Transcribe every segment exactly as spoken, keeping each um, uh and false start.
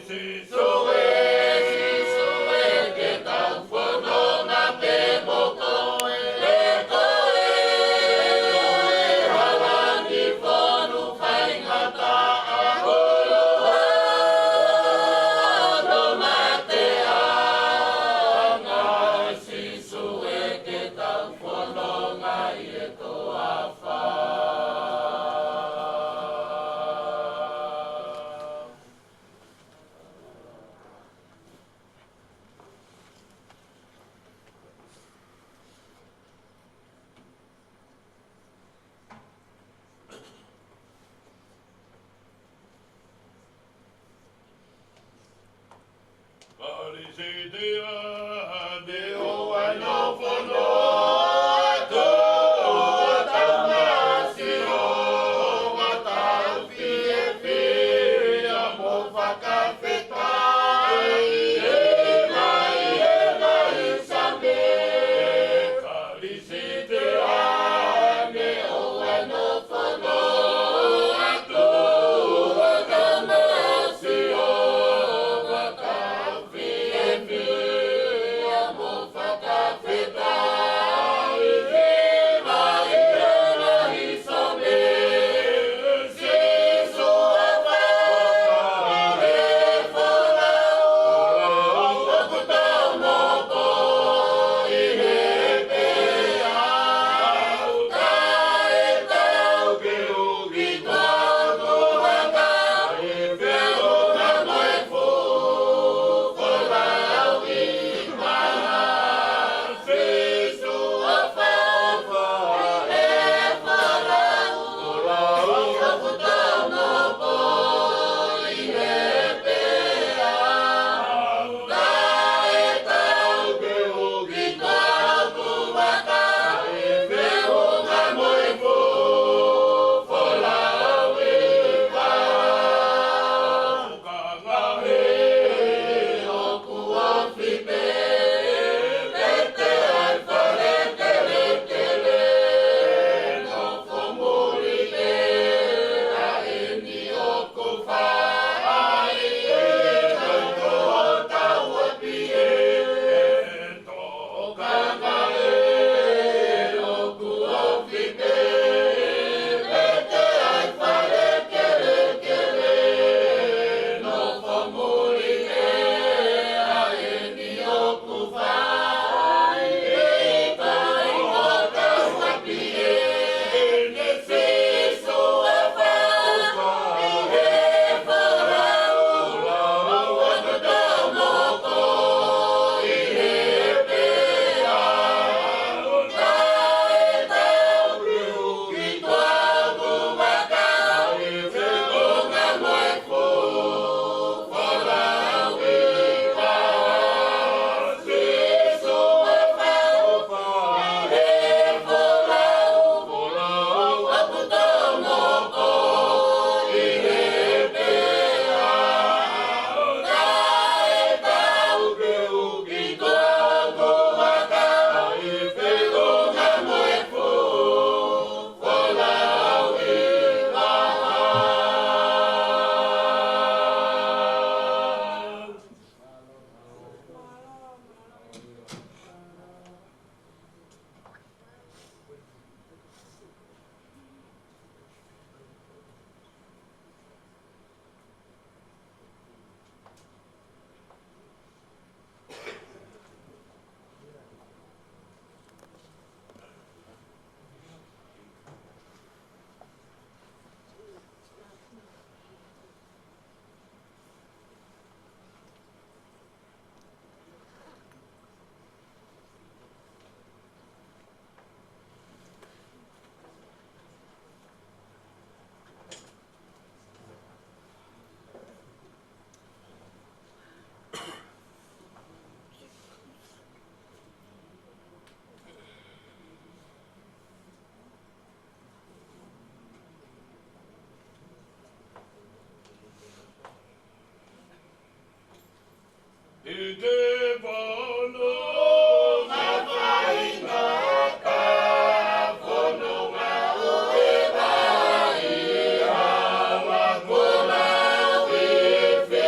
Sīsū ē, Sīsū ē, ke tau fononga pē mo koe, ē, ko e hala ni fonu faingataʻa, ʻo loa hono mateʻanga. Sīsū ē, ke tau fononga ʻi he toafa. Kalisitiane, ʻoua ʻe nofo noa atu ʻo tau masiʻi, ʻo tau fiefia mo fakafetaʻi, ʻi he ngaahi, ʻi he ngaahi Sāme. Kalisitiane, ʻoua ʻe nofo noa atu ʻo tau masiʻi, ʻo tau fiefia mo fakafetaʻi, ʻi he ngaahi, ʻi he ngaahi Sāme. Sīsū ʻofa ʻi he folau, ʻoku tau nofoʻi he peau, taʻetaau ke u ki tuʻa ʻoku vaka, ʻi he feʻunga mo e fuʻu folau ʻi maha. Sīsū ʻofa ʻi he folau, folau ʻoku tau nofoʻi he peau, taʻetaau ke u ki tuʻa ʻoku vaka, ʻi he feʻunga mo e fuʻu folau ʻi maha. Ka ngahe ʻoku ofi pē, pete ai fale kelekele, nofo muli pē, ʻa eni ʻoku fai, ʻe nofo ʻo tau ʻapi ē. Toka ngahe ʻoku ofi pē, pete ai fale kelekele, nofo muli pē, ʻa eni ʻoku fai, ʻe nofo ʻo tau ʻapi ē. Sīsū ʻofa ʻi he folau, ʻoku tau nofoʻi he peau, taʻetaau ke u ki tuʻa ʻoku vaka, ʻi he feʻunga mo e fuʻu folau ʻi maha. Sīsū ʻofa ʻi he folau, folau ʻoku tau nofoʻi he peau, taʻetaau ke u ki tuʻa ʻoku vaka, ʻi he feʻunga mo e fuʻu folau ʻi maha. ʻI te pono mafaina ka pono ma o e vai a wa kola wifi.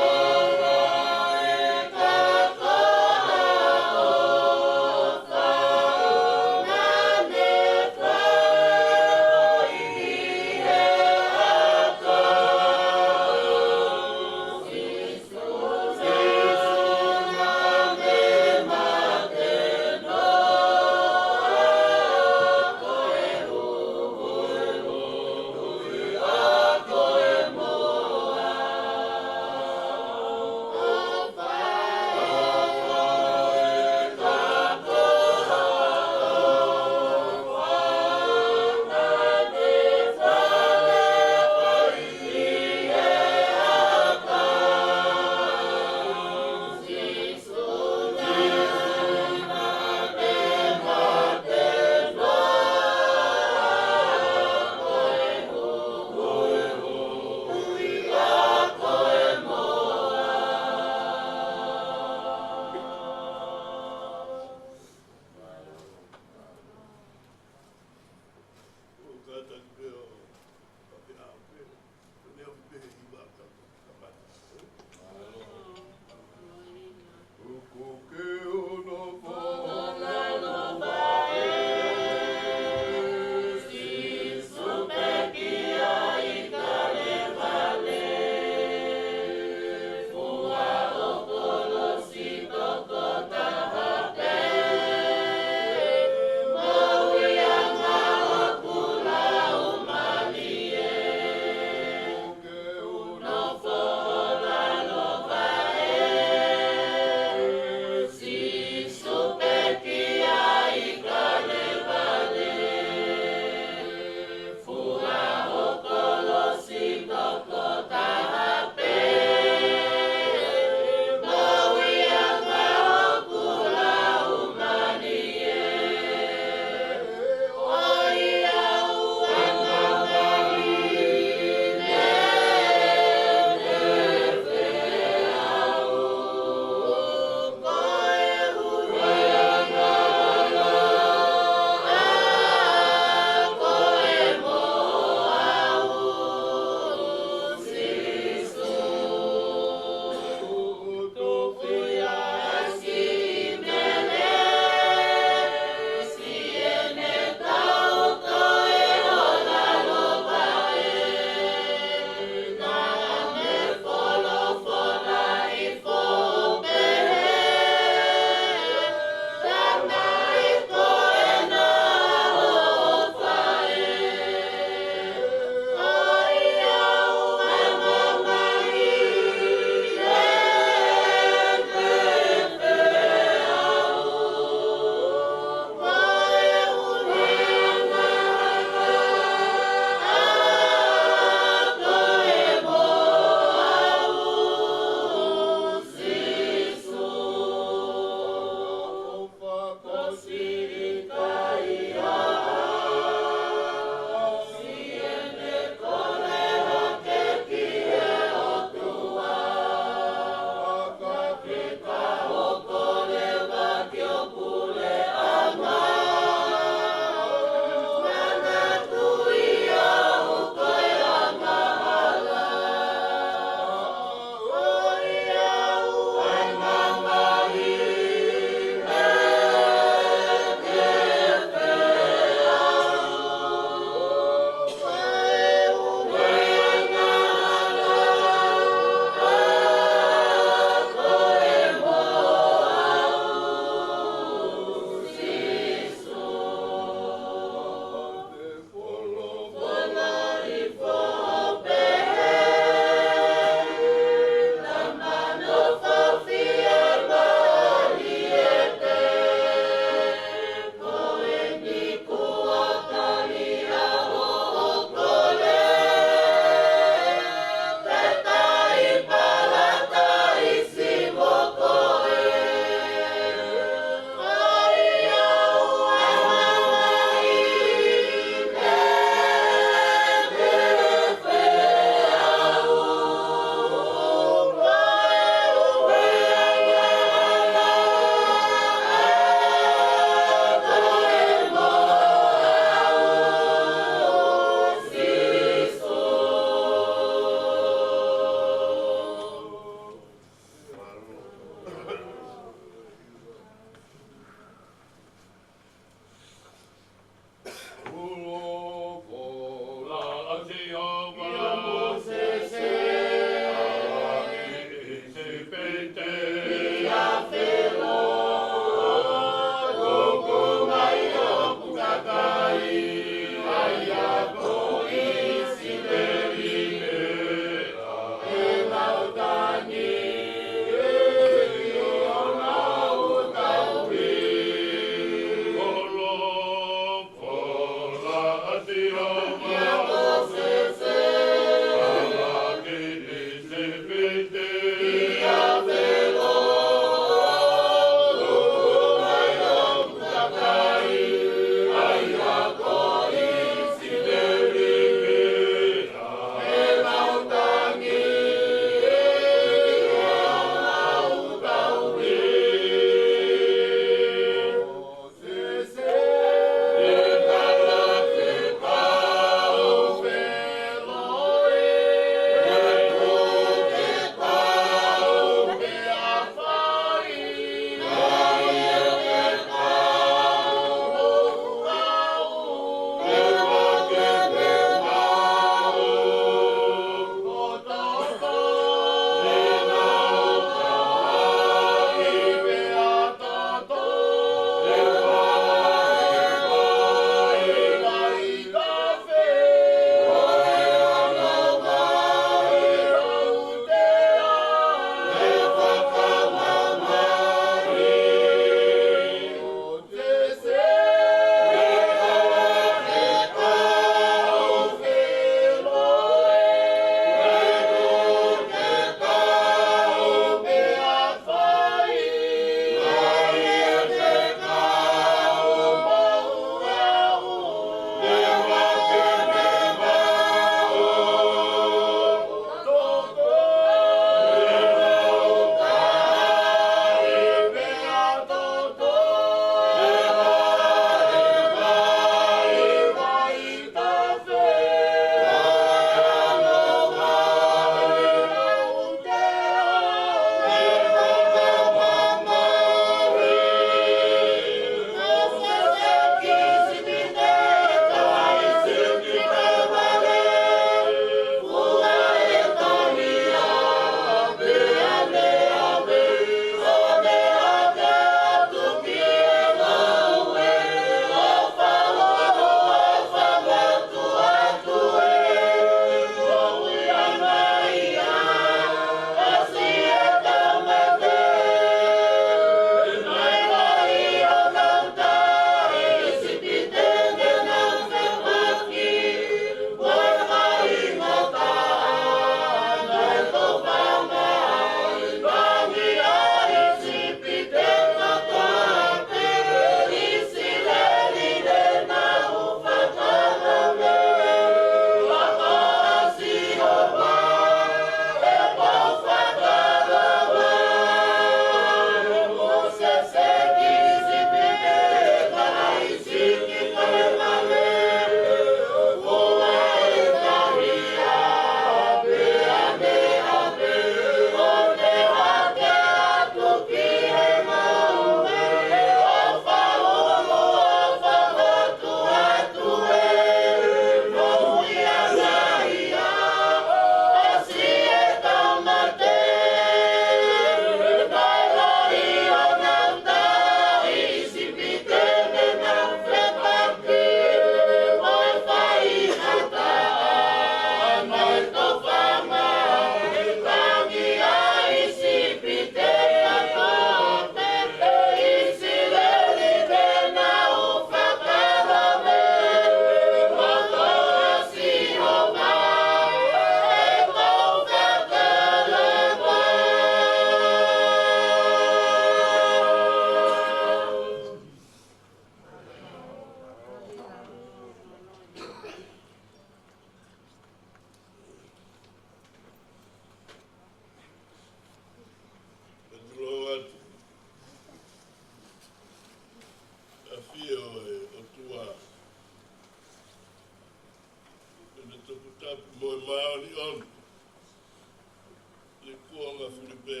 Filipe.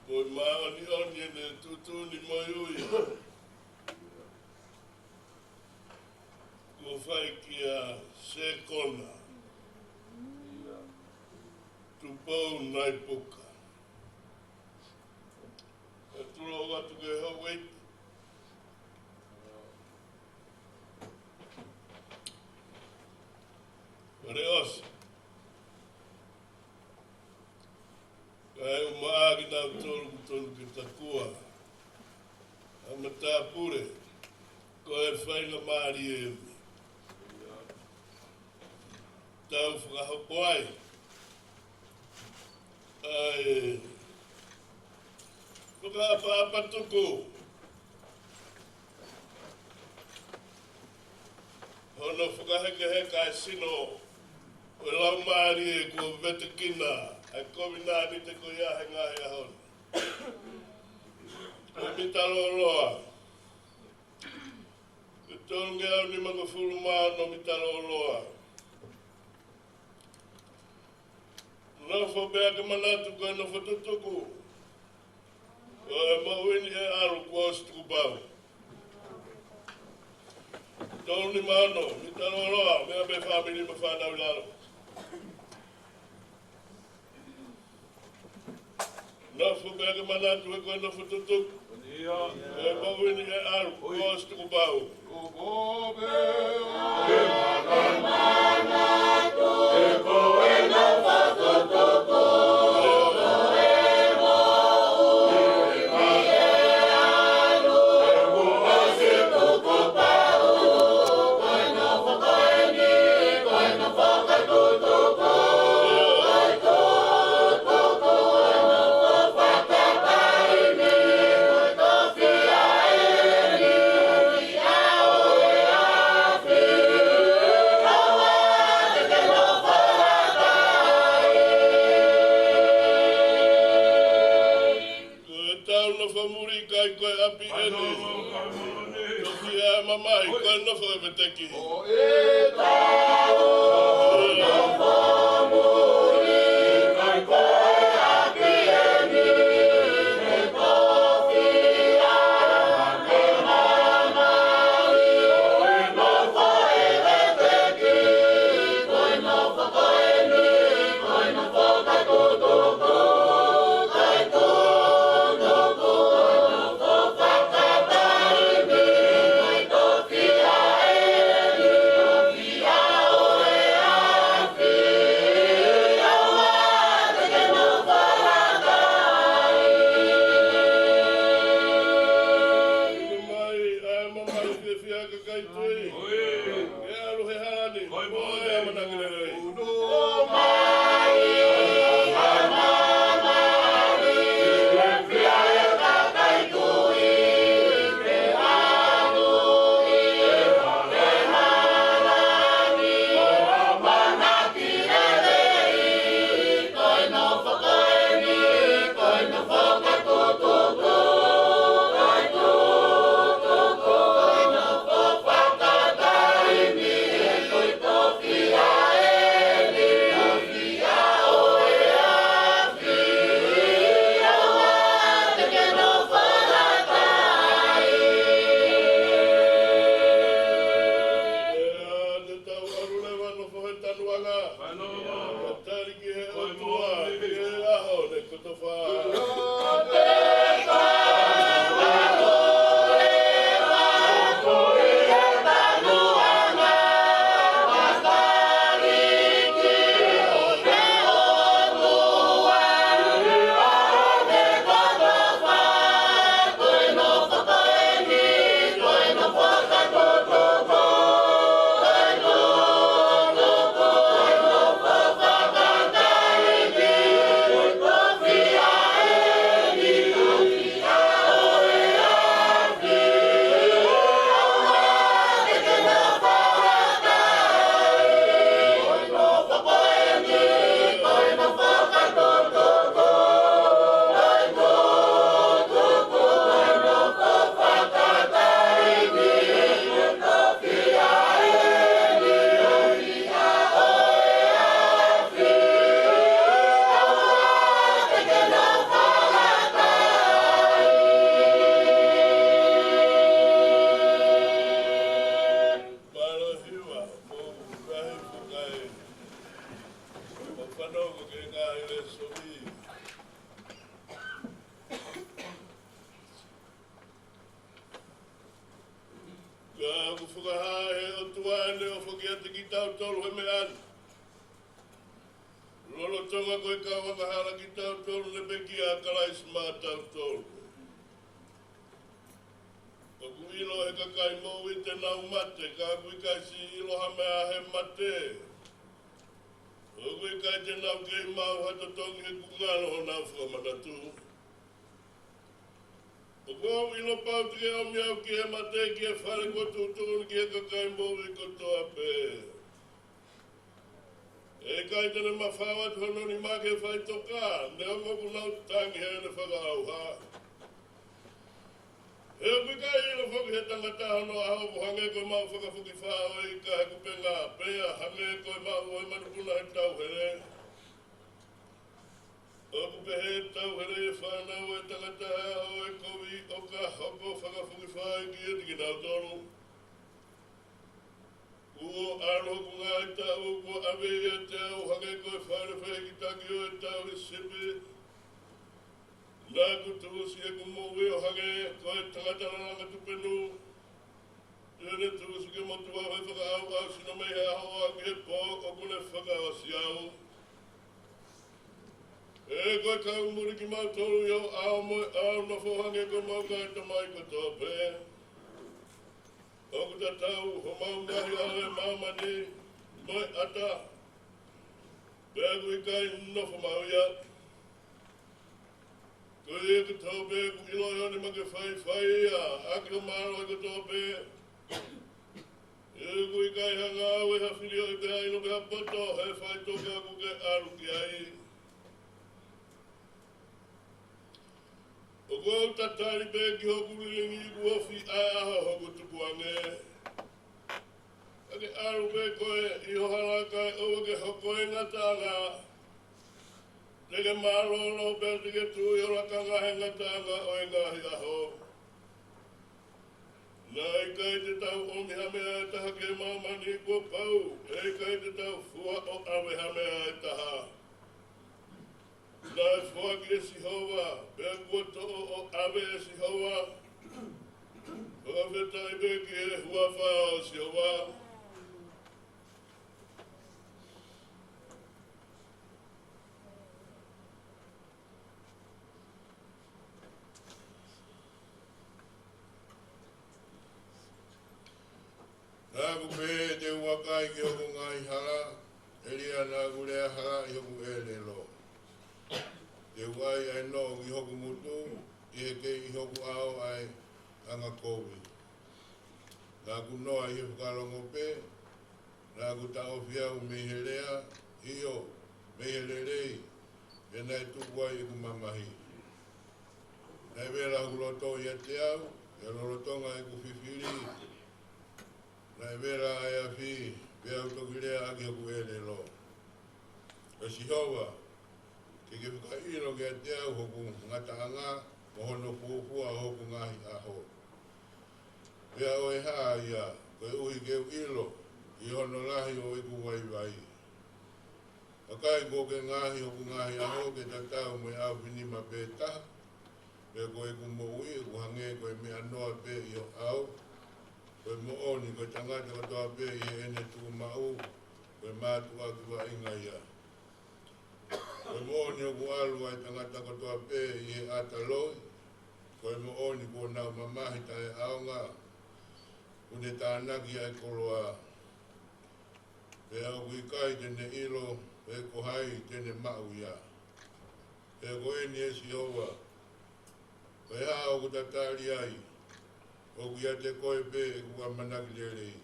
Ko e māʻoniʻoni ʻene tuʻutuʻuni mo e ui. Kuo fai kia Sekona Tupou Naipuka. Ka tulou atu ke hau wait. Pare os. Kae ʻumaʻā kinautolu ʻoku tonu ke takua ʻa e matāpule, ko e faingamālie eni. Tau fakahoko ai ʻa e fakaʻapaʻapa tuku hono fakahekeheka e sino ʻo e laumālie kuo vetekina ʻa e kovinānite ko ia he ngaahi ʻaho ni. Ko e mita lōloa ʻe tolungeau nimangofulu mā ono mita lōloa. Nofo pea ke manatu ko e nofo tutuku, ko e moʻui ni ʻe ʻalu kuo ʻosi tukupau. Tolu nima ono, mita lōloa, meʻa pē fāmili mo e fānau ʻi lalo. Nofo pea ke manatu he ko e nofo tutuku, ko e moʻui ni ʻe ʻalu kuo ʻosi tukupau. Ko e tau nofo muli ʻikai ko e ʻapi eni. Toki ʻai mamahi ko e nofo ʻe veteki. ʻa e lēsoni. Ka ʻoku fakahā ʻe he ʻOtua ʻene ʻofa kiate kitautolu he meʻa ni, lolotonga ko e kau angahala kitautolu ne pekia ʻa Kalaisi maʻatautolu. ʻOku ʻilo ʻe he kakai moʻui te nau mate, ka ʻoku ʻikai siʻi ʻilo ha meʻa he mate. ʻOku ʻikai te nau kei maʻu ha totongi he kuonga ʻo honau fakamanatu. ʻOku ou ʻilo pau te ke ʻomi au ki he mate, ki he fale kuo tuʻutuʻuni ki he kakai moʻui kotoa pē. ʻE ʻikai te ne mafao atu hono nima ki he faʻitoka, neongo ʻoku nau tangi heʻene fakaʻauha. He ʻoku ʻikai ʻilo foki ʻe he tangata hono ʻaho ʻoku hangē ko e maʻu fakafokifā ʻo e ika he kupenga, pea hangē ko e maʻu ʻo e manupuna he tauhele. ʻOku pehē ʻe he tauhele ʻi he fānau ʻa e tangata, ʻa e ʻaho ʻe kovi ʻo ka hoko fakafokifā ia kiate kinautolu. Kuo ʻalu hoku ngaahi taʻu, kuo ʻave ʻiate au hangē ko e fale fehikitaki ʻo e tauhi sipi. Naʻa ku tuʻusi ʻeku moʻui ʻo hangē ko e tangata lalanga tupenu. Te ne tuʻusi ke motu au he fakaʻauʻau sino mei he ʻaho ʻo aʻu ki he pō ʻoku ne fakaʻosi au. ʻE ko e kau muli kimautolu ʻi ho ʻao mo e ʻao, nofo hangē ko homau ngaahi tamai kotoa pē. ʻOku tatau homau ngaahi ʻao ʻi māmani mo e ʻata, pea ʻoku ʻikai nofo maʻu ia. Ko ia kotoa pē ʻoku ʻilo ʻe ʻOne make faifai ia ʻaki homau ʻao kotoa pē. ʻOku ʻikai hanga au ʻe ha fili ʻo ʻi pē ha ʻilo pe ha poto he faʻitoka ʻoku ke ʻalu ki ai. ʻOku ou tatali pē ki hoku lilingi kuo ofi ʻa e ʻaho hoku tukuange. Ka ke ʻalu pē koe ʻi ho hala kae ʻoua ke hoko e ngataʻanga. Te ke mālōlō pea te ke tuʻu ʻi ho lakanga he ngataʻanga ʻo e ngaahi ʻaho. Naʻe ʻikai te tau ʻomi ha meʻa ʻe taha ki māmani kuo pau, ʻe ʻikai te tau fua ʻo ʻave ha meʻa ʻe taha. Naʻe foaki ʻe Sihova, pea kuo toʻo ʻo ʻave ʻe Sihova. Fakafetaʻi pē ki he huafa ʻo Sihova. Naʻa ku pehē te u vakai ki hoku ngaahi hala, ʻe lia naʻa ku lea hala ʻi hoku ʻelelo. Te u ʻai ʻa e noʻo ki hoku ngutu, ʻi he kei ʻi hoku ʻao ʻa e angakovi. Naʻa ku noa ʻi he fakalongo pē, naʻa ku taʻofi au mei he lea, ʻio, mei he lelei, pea naʻe tuku ai ʻeku mamahi. Naʻe vela hoku loto ʻiate au, pea lolotonga ʻeku fifili. Naʻe vela ʻa e afi, pea u toki lea ʻaki hoku ʻelelo. ʻE Sihova, ke ke fakaʻilo kiate au hoku ngataʻanga, mo hono fuofua hoku ngaahi ʻaho. Pea ʻo e hā ia, koeʻuhi ke u ʻilo, ʻi hono lahi ʻo ʻeku vaivai. Vakai kuo ke ngaohi hoku ngaahi ʻaho ke tatau mo e ʻaofinima pē taha, pea ko ʻeku moʻui ʻoku hangē ko e meʻa noa pē ʻi ho ʻao. Ko e moʻoni, ko e tangata kotoa pē ʻi heʻene tuʻumaʻu, ko e mātuʻaki vaʻinga ia. Ko e moʻoni ʻoku ʻalu ʻa e tangata kotoa pē ʻi he ʻata loi, ko e moʻoni kuo nau mamahi taʻeʻaonga, kuo ne tānaki ʻa e koloa. Pea ʻoku ʻikai te ne ʻilo pe ko hai te ne maʻu ia. Pea ko eni ʻe Sihova, ko e hā ʻoku tatali ai? ʻOku ʻiate koe pē ʻeku ʻamanaki lelei.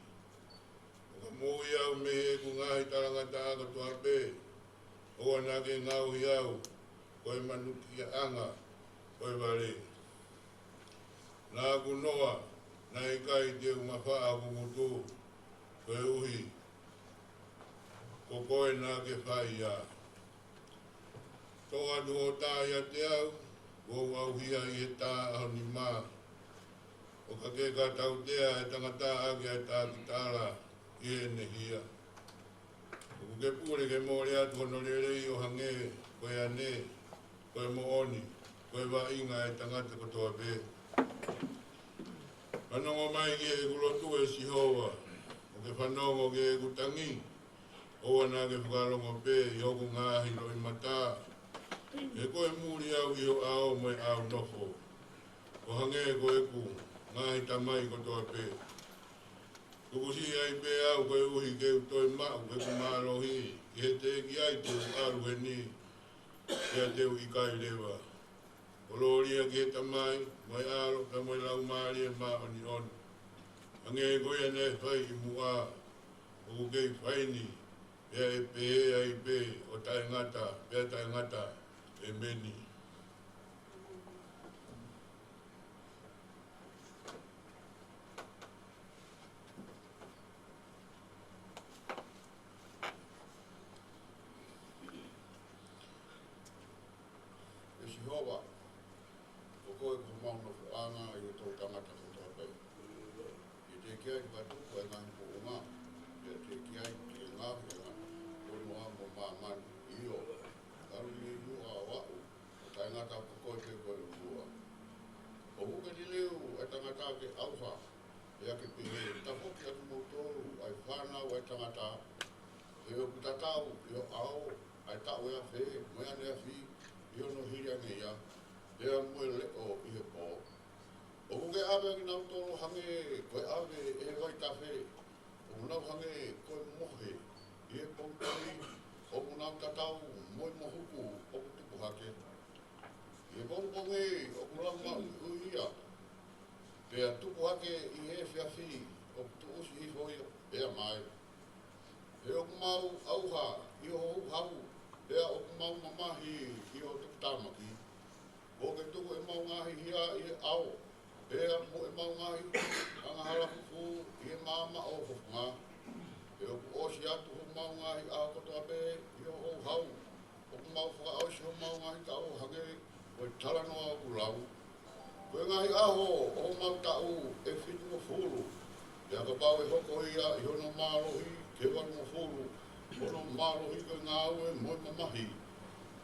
ʻOka moʻui au mei heʻeku ngaahi talangataʻa kotoa pē, ʻoua naʻa ke ngaohi au ko e manukiaʻanga ʻo e vale. Naʻa ku noa, naʻe ʻikai te u mafaʻa hoku ngutu, koeʻuhi ko koe naʻa ke fai ia. Toʻo atu hoʻo tā ʻiate au, kuo u ʻauhia ʻi he tā ʻa ho nima. ʻOka ke ka tautea ʻa e tangata ʻaki ʻa e tā ki tala ʻi heʻene hia. ʻOku ke pule ke mole atu hono lelei ʻo hangē ko e ane, ko e moʻoni, ko e vaʻinga ʻa e tangata kotoa pē. Fanongo mai ki heʻeku lotu, ʻe Sihova, ʻo ke fanongo ki heʻeku tangi, ʻoua naʻa ke fakalongo pē ʻi hoku ngaahi loʻimata. He ko e muli au ʻi ho ʻao mo e ʻao nofo, ʻo hangē ko ʻeku ngaahi tamai kotoa pē. Tukusiʻi ai pē au koeʻuhi ke u toe maʻu ʻeku mālohi, ki he teʻeki ai te u ʻalu heni, pea te u ʻikai leva. Kolōlia ki he Tamai, mo e ʻAlo, pea mo e Laumālie Māʻoniʻoni. Hangē ko ia naʻe fai ʻi muʻa, ʻoku kei fai ni, pea ʻe pehē ai pē ʻo taʻengata pea taʻengata. ʻEmeni. ʻE Sihova, ko koe ko homau nofoʻanga ʻi he toʻutangata kotoa pē. ʻE teʻeki ai ke fakatupu ʻa e ngaahi moʻunga, pea teʻeki ai ke ngaohi ʻa e ngaahi fonua mo māmani. ʻIo, ʻalu mei muʻa ʻo aʻu, ʻo taʻengata ko koe pē ko e ʻOtua. ʻOku ke liliu ʻa e tangata ke ʻauha, pea ke pehē, tafoki ʻa kimoutolu ʻa e fānau ʻa e tangata, he ʻoku tatau ʻi ho ʻao ʻa e taʻu ʻe afe mo e ʻaneafi ʻi hono hili ange ia, pea mo e leʻo ʻi he pō. ʻOku ke ʻave ʻa kinautolu hangē ko e ʻave ʻe he vaitafe, ʻoku nau hangē ko e mohe ʻi he pongipongi, ʻoku nau tatau mo e mohuku ʻoku tupu hake. ʻI he pongipongi ʻoku lau maʻuiʻui ia, pea tupu hake ʻi he efiafi ʻoku tuʻusi hifo ia pea mai. He ʻoku mau ʻauha ʻi ho houhau, pea ʻoku mau mamahi ʻi ho tuputāmaki. Kuo ke tuku ʻemau ngaahi hia ʻi he ʻao, pea mo ʻemau ngaahi angahala fufū ʻi he maama ʻo ho fofonga. He ʻoku ʻosi atu homau ngaahi ʻaho kotoa pē ʻi ho houhau, ʻoku mau fakaʻosi homau ngaahi taʻu ʻo hangē ko e talanoa ʻoku lau. Ko e ngaahi ʻaho ʻo homau taʻu ʻe fitungofulu, pea kapau ʻe hoko ia ʻi hono mālohi ke valungofulu, hono mālohi ko e ngāue mo e mamahi.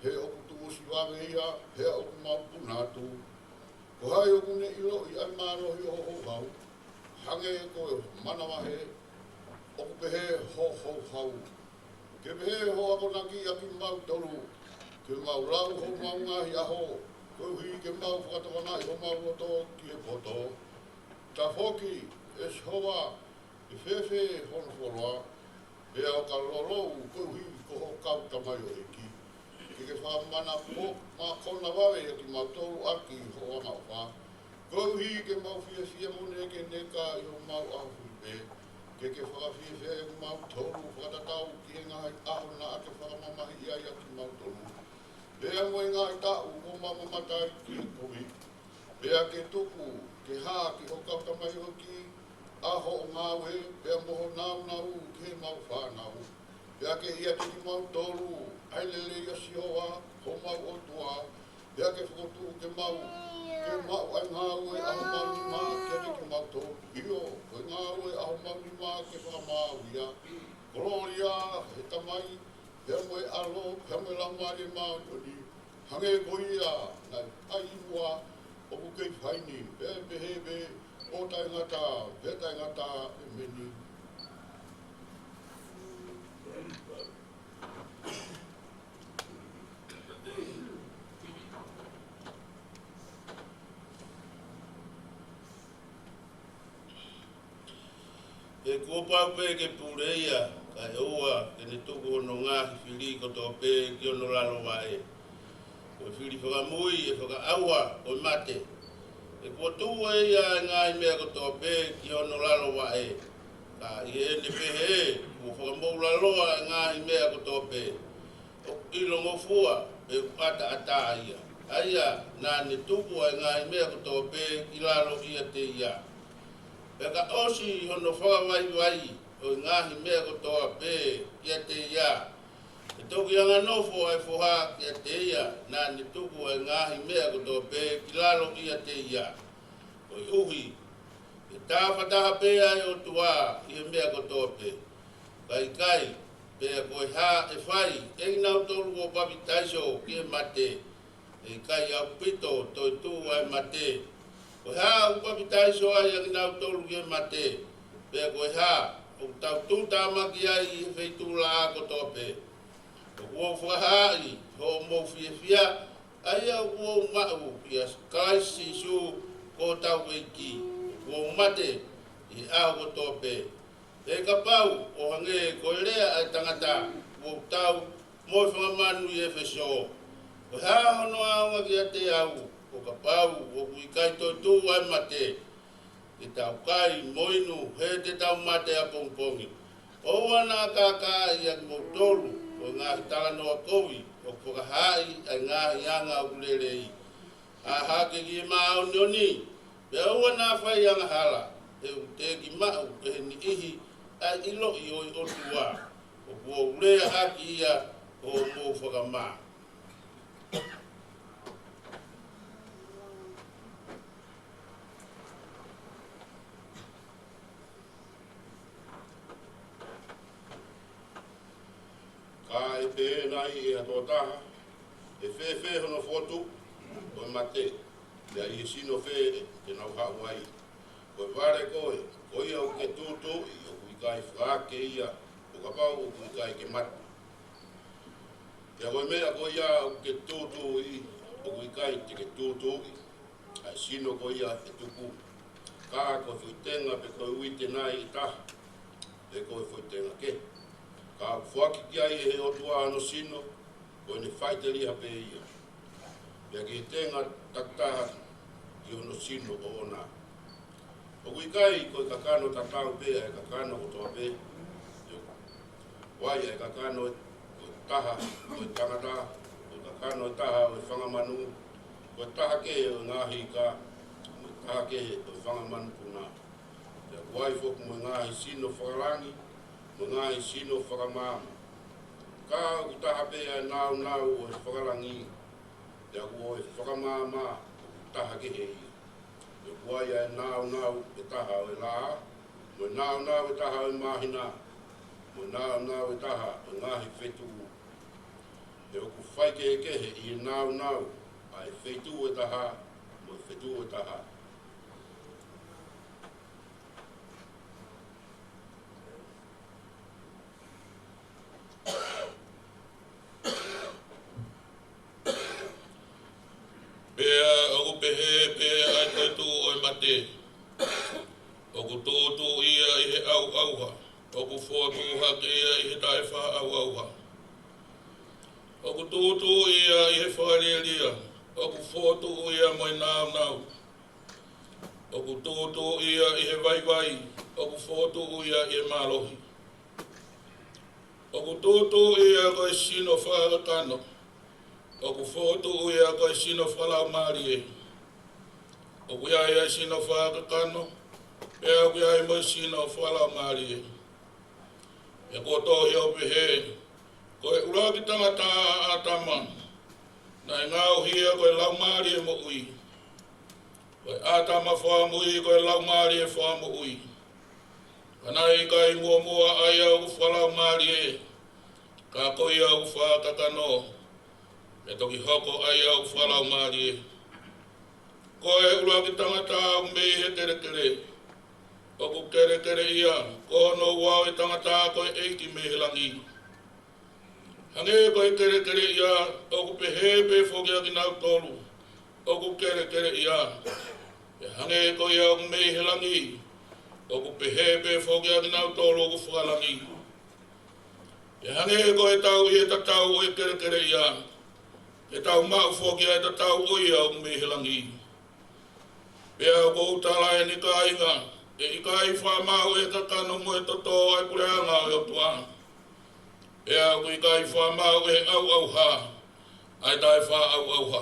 He ʻoku tuʻusi vave ia, he ʻoku mau puna atu. Ko hai ʻoku ne ʻiloʻi ʻa e mālohi ʻo ho houhau? Hangē ko e manavahē, ʻoku pehē ho houhau. Ke pehē ho akonaki ʻa kimautolu, ke mau lau homau ngaahi ʻaho, koeʻuhi ke mau fakatokangaʻi homau loto ki he poto. Tafoki, ʻe Sihova, ke fēfē hono fuoloa, pea ʻo ka lolou koeʻuhi ko ho kau tamaioʻeiki. Ke ke fakamākona vave ʻa kimautolu ʻaki hoʻo angaʻofa, koeʻuhi ke mau fiefia mo nekeneka ʻi homau ʻaho fuli pē. Ke ke fakafiefia ʻa kimautolu fakatatau ki he ngaahi ʻaho naʻa ke fakamamahiʻi ai ʻa kimautolu, pea mo e ngaahi taʻu kuo mau mamata ai ki he kovi. Pea ke tuku ke hā ki ho kau tamaioʻeiki ʻa hoʻo ngāue, pea mo ho nāunau ki heʻemau fānau. Pea ke ʻiate kimautolu ʻa e lelei ʻa Sihova, homau ʻOtua. Pea ke fokotuʻu ke mau, ke maʻu ʻa e ngāue ʻa homau nima kiate kimautolu. ʻIo, ko e ngāue ʻa homau nima ke fakamaau ia. Kolōlia he Tamai, pea mo e ʻAlo, pea mo e Laumālie Māʻoniʻoni, hangē ko ia naʻe fai ʻi muʻa, ʻoku kei fai ni, pea ʻe pehē pē ʻo taʻengata pea taʻengata. ʻEmeni. He kuo pau pē ke pule ia, kae ʻoua ke ne tuku hono ngaahi fili kotoa pē ki hono lalo vaʻe. Ko e fili fakamui ʻe fakaʻauha ko e mate. He kuo tuku ʻe ia ʻa e ngaahi meʻa kotoa pē ki hono lalo vaʻe. Ka ʻi heʻene pehē, kuo fakamoʻulaloa ʻa e ngaahi meʻa kotoa pē. ʻOku ʻilongofua, pe ʻoku ʻataʻatā ia, ʻa ia naʻa ne tuku ʻa e ngaahi meʻa kotoa pē ki lalo ʻiate ia. Pea ka ʻosi hono fakavaivai ʻo e ngaahi meʻa kotoa pē kiate ia, ʻe toki anganofo ʻa e foha kiate ia naʻa ne tuku ʻa e ngaahi meʻa kotoa pē ki lalo ʻiate ia. Koeʻuhi, ʻe tāfataha pē ʻa e ʻOtua ʻi he meʻa kotoa pē. Ka ʻikai, Pea ko e hā ʻe fai ʻe kinautolu ʻoku papitaiso ki he mate, ʻe ʻikai ʻaupito toetuʻu ʻa e mate? Ko e hā ʻoku papitaiso ai ʻa kinautolu ki he mate? Pea ko e hā ʻoku tau tuʻutāmaki ai ʻi he feituʻulaʻā kotoa pē? ʻOku ou fakahaaʻi hoʻomou fiefia, ʻa ia ʻoku ou maʻu ʻia Kalaisi Sīsū ko hotau ʻEiki, ʻoku ou mate ʻi he ʻaho kotoa pē. He kapau ʻo hangē ko e lea ʻa e tangata, ʻoku ou tau mo e fanga manu ʻi ʻEfesō. Ko e hā hono ʻaonga kiate au, ʻo kapau ʻoku ʻikai toetuʻu ʻa e mate? Te tau kai mo inu, he te tau mate ʻapongipongi. ʻOua naʻa kākaaʻi ʻa kimoutolu ʻe he ngaahi talanoa kovi ʻoku fakahaaʻi ʻa e ngaahi anga ʻoku lelei. Hahake ki he māʻoniʻoni, pea ʻoua naʻa fai angahala, he ʻoku teʻeki maʻu ʻe he niʻihi ʻa e ʻiloʻi ʻo e ʻOtua. ʻOku ou lea ʻaki ia ʻo mou fakamā. Ka ʻe pehē nai ʻe ha tokotaha, ʻE fēfē hono fokotuʻu ʻo e mate? Pea ʻi he sino fē te nau haʻu ai? Ko e vale koe, ko ia ʻoku ke tūtuuʻi ʻoku ʻikai fakahake ia, ʻo kapau ʻoku ʻikai ke mate. Pea ko e meʻa ko ia ʻoku ke tūtuuʻi, ʻoku ʻikai te ke tūtuuʻi ʻa e sino ko ia ʻe tupu, ka ko e foʻi tenga pe ko e uite nai ʻe taha, pe ko e foʻi tenga kehe. Ka ʻoku foaki ki ai ʻe he ʻOtua hono sino, ko ʻene faʻiteliha pē ia. Pea ki he tenga takitaha ki hono sino ʻoʻona. ʻOku ʻikai ko e kakano tatau pē ʻa e kakano kotoa pē? Ko ia ʻa e kakano ʻo e taha ʻo e tangata, ko e kakano ʻe taha ʻo e fanga manu, ko e taha kehe ʻo e ngaahi ika, mo e taha kehe ʻo e fanga manupuna. Pea ʻoku ʻi ai foki mo e ngaahi sino fakalangi, mo e ngaahi sino fakamaama. Ka ʻoku taha pē ʻa e nāunau ʻo e fakalangi, pea ʻoku ʻo e fakamaama ʻoku taha kehe ia. Pea ʻoku ʻi ai ʻa e nāunau ʻe taha ʻo e laʻā, mo e nāunau ʻe taha ʻo e māhina, mo e nāunau ʻe taha ʻo e ngaahi fetuʻu. He ʻoku faikehekehe ʻi he nāunau ʻa e feituʻu ʻe taha mo e fetuʻu ʻe taha. Pea ʻoku pehē pē ʻa e toetuʻu ʻo e mate. ʻOku tūtuuʻi ia ʻi he ʻauʻauha, ʻoku fokotuʻu hake ia ʻi he taʻefaʻaʻauʻauha. ʻOku tūtuuʻi ia ʻi he fakalielia, ʻoku fokotuʻu ia mo e nāunau. ʻOku tūtuuʻi ia ʻi he vaivai, ʻoku fokotuʻu ia ʻi he mālohi. ʻOku tūtuuʻi ia ko e sino fakakakano, ʻoku fokotuʻu ia ko e sino fakalaumālie. ʻOku ʻi ai ʻa e sino fakakakano, pea ʻoku ʻi ai mo e sino fakalaumālie. He kuo tohi ʻo pehē, ko e ʻuluaki tangata ʻa ʻĀtama, naʻe ngaohi ia ko e laumālie moʻui. Ko e ʻĀtama fakamuʻi ko e laumālie fakamoʻui. Ka naʻe ʻikai muʻomuʻa ʻa ia ʻoku fakalaumālie, ka ko ia ʻoku fakakakano, pea toki hoko ʻa ia ʻoku fakalaumālie. Ko e ʻuluaki tangata ʻoku mei he kelekele, ʻoku kelekele ia, ko hono ua ʻo e tangata ko e ʻEiki mei he langi. Hangē ko e kelekele ia, ʻoku pehē pē foki ʻa kinautolu ʻoku kelekele ia. Pea hangē ko ia ʻoku mei he langi, ʻoku pehē pē foki ʻa kinautolu ʻoku fakalangi. Pea hangē ko ʻetau ʻi he tatau ʻo e kelekele ia, te tau maʻu foki ʻa e tatau ʻo ia ʻoku mei he langi. Pea ʻoku ou tala ʻeni kāinga, ʻe ʻikai fakamaau ʻe he kakano mo e toto ʻa e puleʻanga ʻo e ʻOtua. Pea ʻoku ʻikai fakamaau ʻe he ʻauʻauha ʻa e taʻefaʻaʻauʻauha.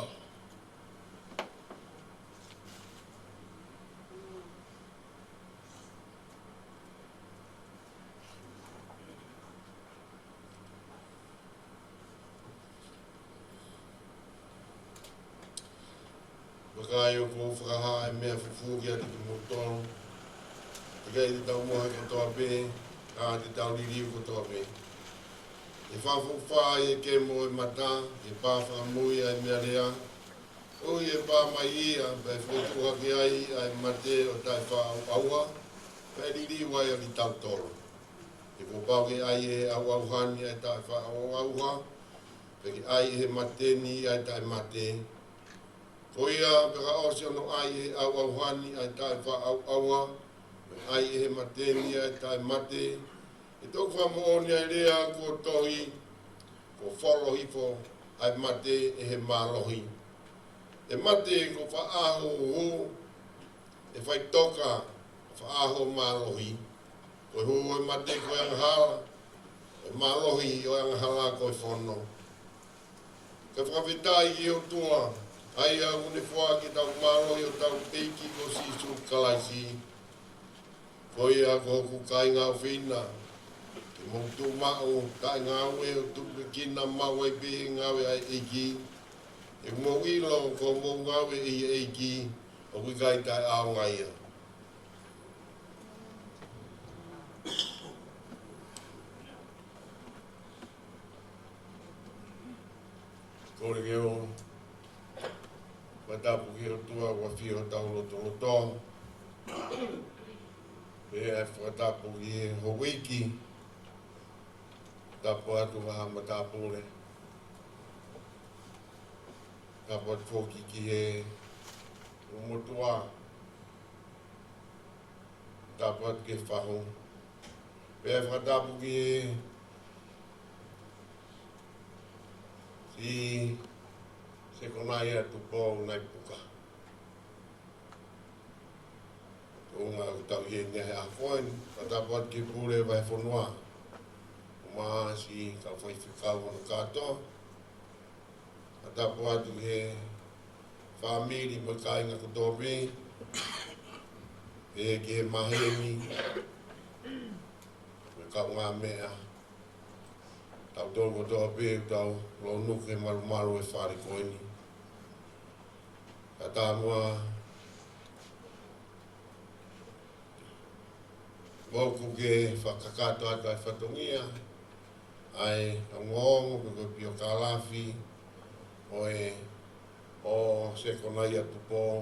Vakai, ʻoku ou fakahā ʻa e meʻa fufū kiate kimoutolu. ʻIkai te tau mohe kotoa pē, ka te tau liliu kotoa pē. ʻE fakafoʻou ʻa e kemo ʻo e mata, ʻe pā fakamui ʻa e meʻalea. ʻOku ʻi ai pē ʻa e meʻa ia, pea ʻe fokotuʻu hake ai ʻa e mate ʻo taʻe faʻauʻauha, pea ʻe liliu ai ʻa kitautolu. He kuo pau ke ʻai ʻe he ʻauʻauha ni ʻa e taʻe faʻauʻauha, pea ke ʻai ʻe he mate ni ʻa e taʻe mate. Ko ia, pea ka ʻosi hono ʻai ʻe he ʻauʻauha ni ʻa e taʻe faʻauʻauha, pea ʻai ʻe he mate ni ʻa e taʻe mate, ʻe toki fakamoʻoni ʻa e lea kuo tohi, kuo folo hifo ʻa e mate ʻe he mālohi. ʻE mate, ko e faʻahi ʻoku hū, ʻe faʻitoka, faʻahi ʻo e mālohi. Ko e hū ʻo e mate ko e angahala, ko e mālohi ʻo e angahala ko e fono. Ka fakafetaʻi ki he ʻOtua, ʻa ia ʻoku ne foaki ʻetau mālohi ʻi hotau ʻEiki ko Sīsū Kalaisi. Ko ia, ko hoku kāinga ʻofeina, ke mou tuʻu maʻu taʻengaue ʻo tupu ke kina maʻu ai pē ʻi he ngāue ʻa e ʻEiki. He ʻoku mou ʻilo ko hoʻomou ngāue ʻi he ʻEiki, ʻoku ʻikai taʻeʻaonga ia. Kole ke u fakatapu ki he ʻOtua ʻoku ʻafio ʻi hotau lotoloto. Pea fakatapu ki he houʻeiki. Tapu atu ki he matāpule. Tapu atu foki ki he motuʻa. Tapu atu ki he fahu. Pea fakatapu ki he Siʻi Sekonaia Tupou Naipuka. Tuʻunga ʻoku tau ʻi heni he ʻaho ni, fakatapu atu ki he pule vahefonua. Mo e siʻi kau faifekau hono kātoa. Fakatapu atu ki he fāmili mo e kāinga kotoa pē. Pea ki he maheni, mo e kaungāmeʻa. Tautolu kotoa pē ʻoku tau lōnuku he malumalu ʻo e fale ko eni. Ka tā muʻa ʻoku ke fakakakato atu ʻa e fatongia, ʻa e ongoongo pe ko e piokālafi ʻo e, ʻo Sekonaia Tupou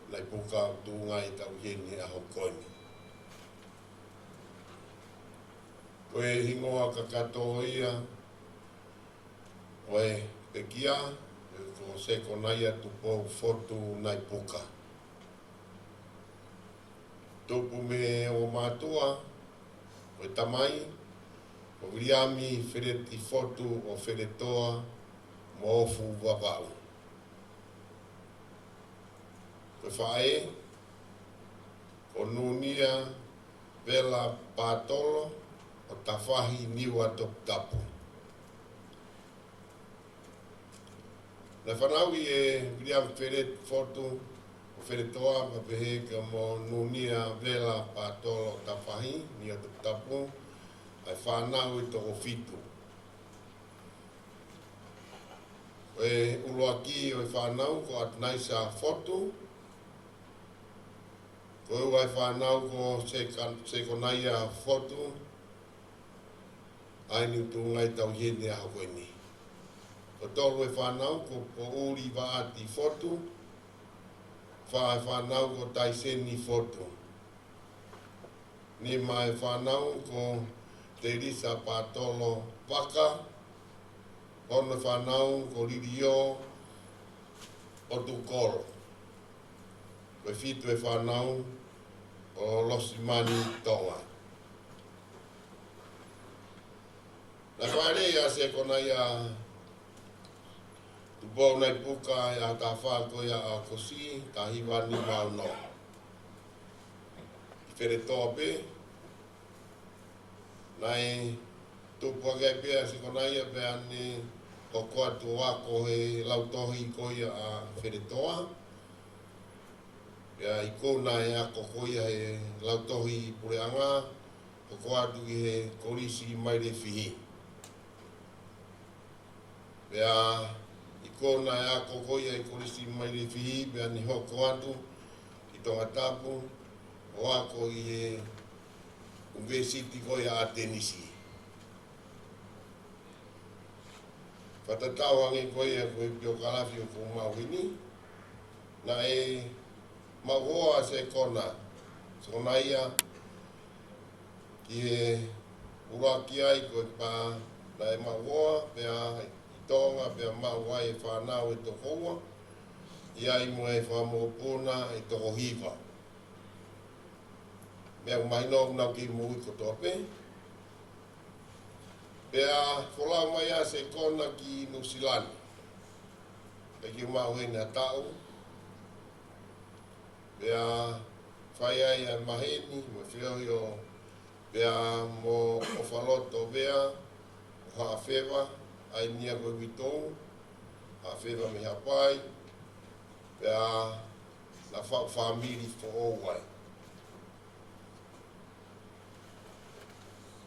Naipuka ʻoku tuʻunga ʻi hotau ʻi heni he ʻaho ko eni. Ko e hingoa kakato ia ʻo e pekia, ko Sekonaia Tupou Fotu Naipuka. Tupu mei he ongo mātuʻa, ko e tamai, ko Viliami Feleti Fotu ʻo Feletoa mo Ofu Vavaʻu. Ko e faʻē, ko Nunia Vela Patolo ʻo Tafahi, Niua Toputapu. Naʻe fanauʻi ʻe Viliami Feleti Fotu ʻo Feletoa, pea pehē kia mo Nunia Vela Patolo ʻo Tafahi, Niua Toputapu, ʻa e fānau ʻe toko fitu. Ko e ʻuluaki ʻo e fānau ko ʻAtunaisa Fotu. Ko e ua ʻo e fānau ko Seka-, Sekonaia Fotu, ʻa eni ʻoku tuʻunga ʻi hotau ʻi heni he ʻaho ko eni. Ko e tolu ʻo e fānau ko Poʻuli Vaʻati Fotu. Fā ʻo e fānau ko Taiseni Fotu. Nima ʻo e fānau ko Telisa Patolo Vaka. Ono ʻo e fānau ko Lilio ʻOtukolo. Ko e fitu ʻo e fānau ko Losimani Tonga. Naʻe fāʻeleʻi ʻa Sekonaia Tupou Naipuka he ʻaho taha fā ko ia ʻo ʻAokosi, taha hiva nima ono. ʻI Feletoa pē, naʻe tupu hake ai pē ʻa Sekonaia pea ne hoko atu ʻo ako he lautohi ko ia ʻa Feletoa. Pea ikuna e ako ko ia he lautohi puleʻanga, hoko atu ki he Kolisi Mailefihi. Pea ikuna e ako ko ia he Kolisi Mailefihi, pea ne hoko atu ki Tongatapu, ʻo ako ʻi he ʻUnivēsiti ko ia ʻAtenisi. Fakatatau ange ko ia ko e piokalafi ʻoku mau ʻi heni. Naʻe maʻu hoa ʻa Sekona, Sekonaia, ki he ʻuluaki ai ko e pā naʻe maʻu hoa, pea ʻi Tonga, pea maʻu ai e fānau ʻe toko ua, ʻi ai mo e fanga mokopuna ʻe toko hiva. Meʻa ʻoku mahino ʻoku nau kei moʻui kotoa pē. Pea folau mai ʻa Sekona ki Nuʻusila ni. ʻIkai ke maʻu heni ha taʻu. Pea fai ai ʻa e maheni, mo e feohi ʻo, pea mo ʻOfaloto Vea, ʻo Haʻafeva, ʻa ia ko e uitou, Haʻafeva mei Haʻapai, pea naʻa faʻu fāmili foʻou ai.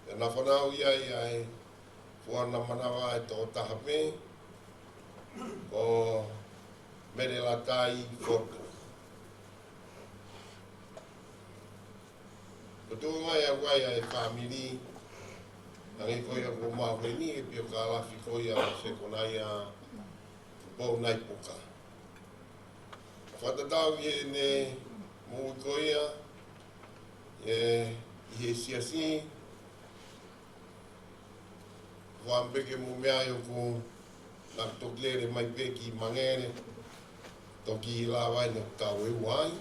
Pea naʻa fanauʻi ai ʻa e fua ʻa e manava ʻa e toko taha pē, ko Melelatai Fotu. Ko e tuʻunga ia ʻa e fāmili, hangē ko ia ʻoku mau ʻi heni, e piokalafi ko ia ʻo Sekonaia Tupou Naipuka. Fakatatau ki heʻene moʻui ko ia, ē, ʻi he siasi, ʻoku ou pehē ke mou meaʻi ʻoku na toki lele mai pē ki Mangele, toki lava ai ʻene kau e uai.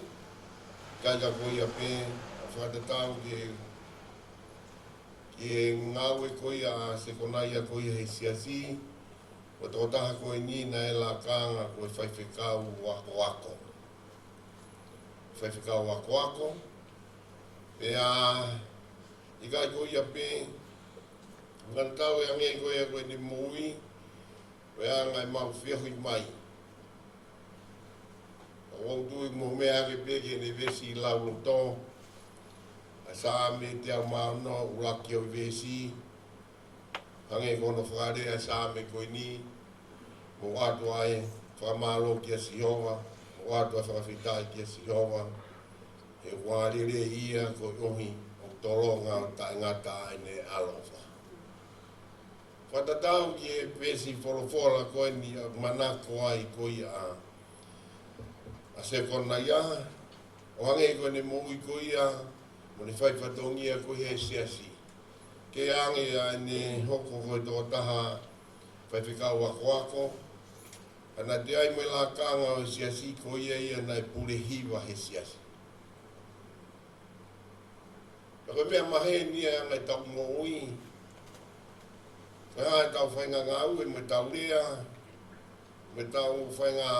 Ka ʻikai ko ia pē, fakatatau ki he, ki he ngāue ko ia ʻa Sekonaia ko ia he siasi, ko e tokotaha ko eni naʻe lakanga ko e faifekau akoako. Faifekau akoako, pea ʻikai ko ia pē, ngata ʻo e ange ko ia ko ʻene moʻui, ko e anga ʻemau feohi mai. ʻOku ou tui mo meʻa ke pehē ki heʻene veesi lauloto, ʻa e Saame teau mā ono, ʻuluaki ʻo e veesi, hangē ko hono fakalea ʻa e Saame ko eni, mou ʻoatu ʻa e fakamālō kia Sihova, mou ʻoatu ʻa e fakafetaʻi kia Sihova, he ʻoku lelei ia koeʻuhi ʻoku tolonga ʻo taʻengata ʻa ʻene ʻaloʻofa. Fakatatau ki he veesi folofola ko eni ʻoku manako ai ko ia ʻa, ʻa Sekonaia, ʻo hangē ko ʻene moʻui ko ia, mo ʻene fai fatongia ko ia he siasi. Ke ange ʻa ʻene hoko ko e tokotaha faifekau akoako, ka naʻe ʻi ai mo e lakanga ʻo e siasi ko ia ia naʻe pule hiva he siasi. Pea ko e meʻa maheni ia ʻa e anga ʻetau moʻui. Ko e hā ʻetau faʻahinga ngāue mo ʻetau lea, mo ʻetau faʻahinga,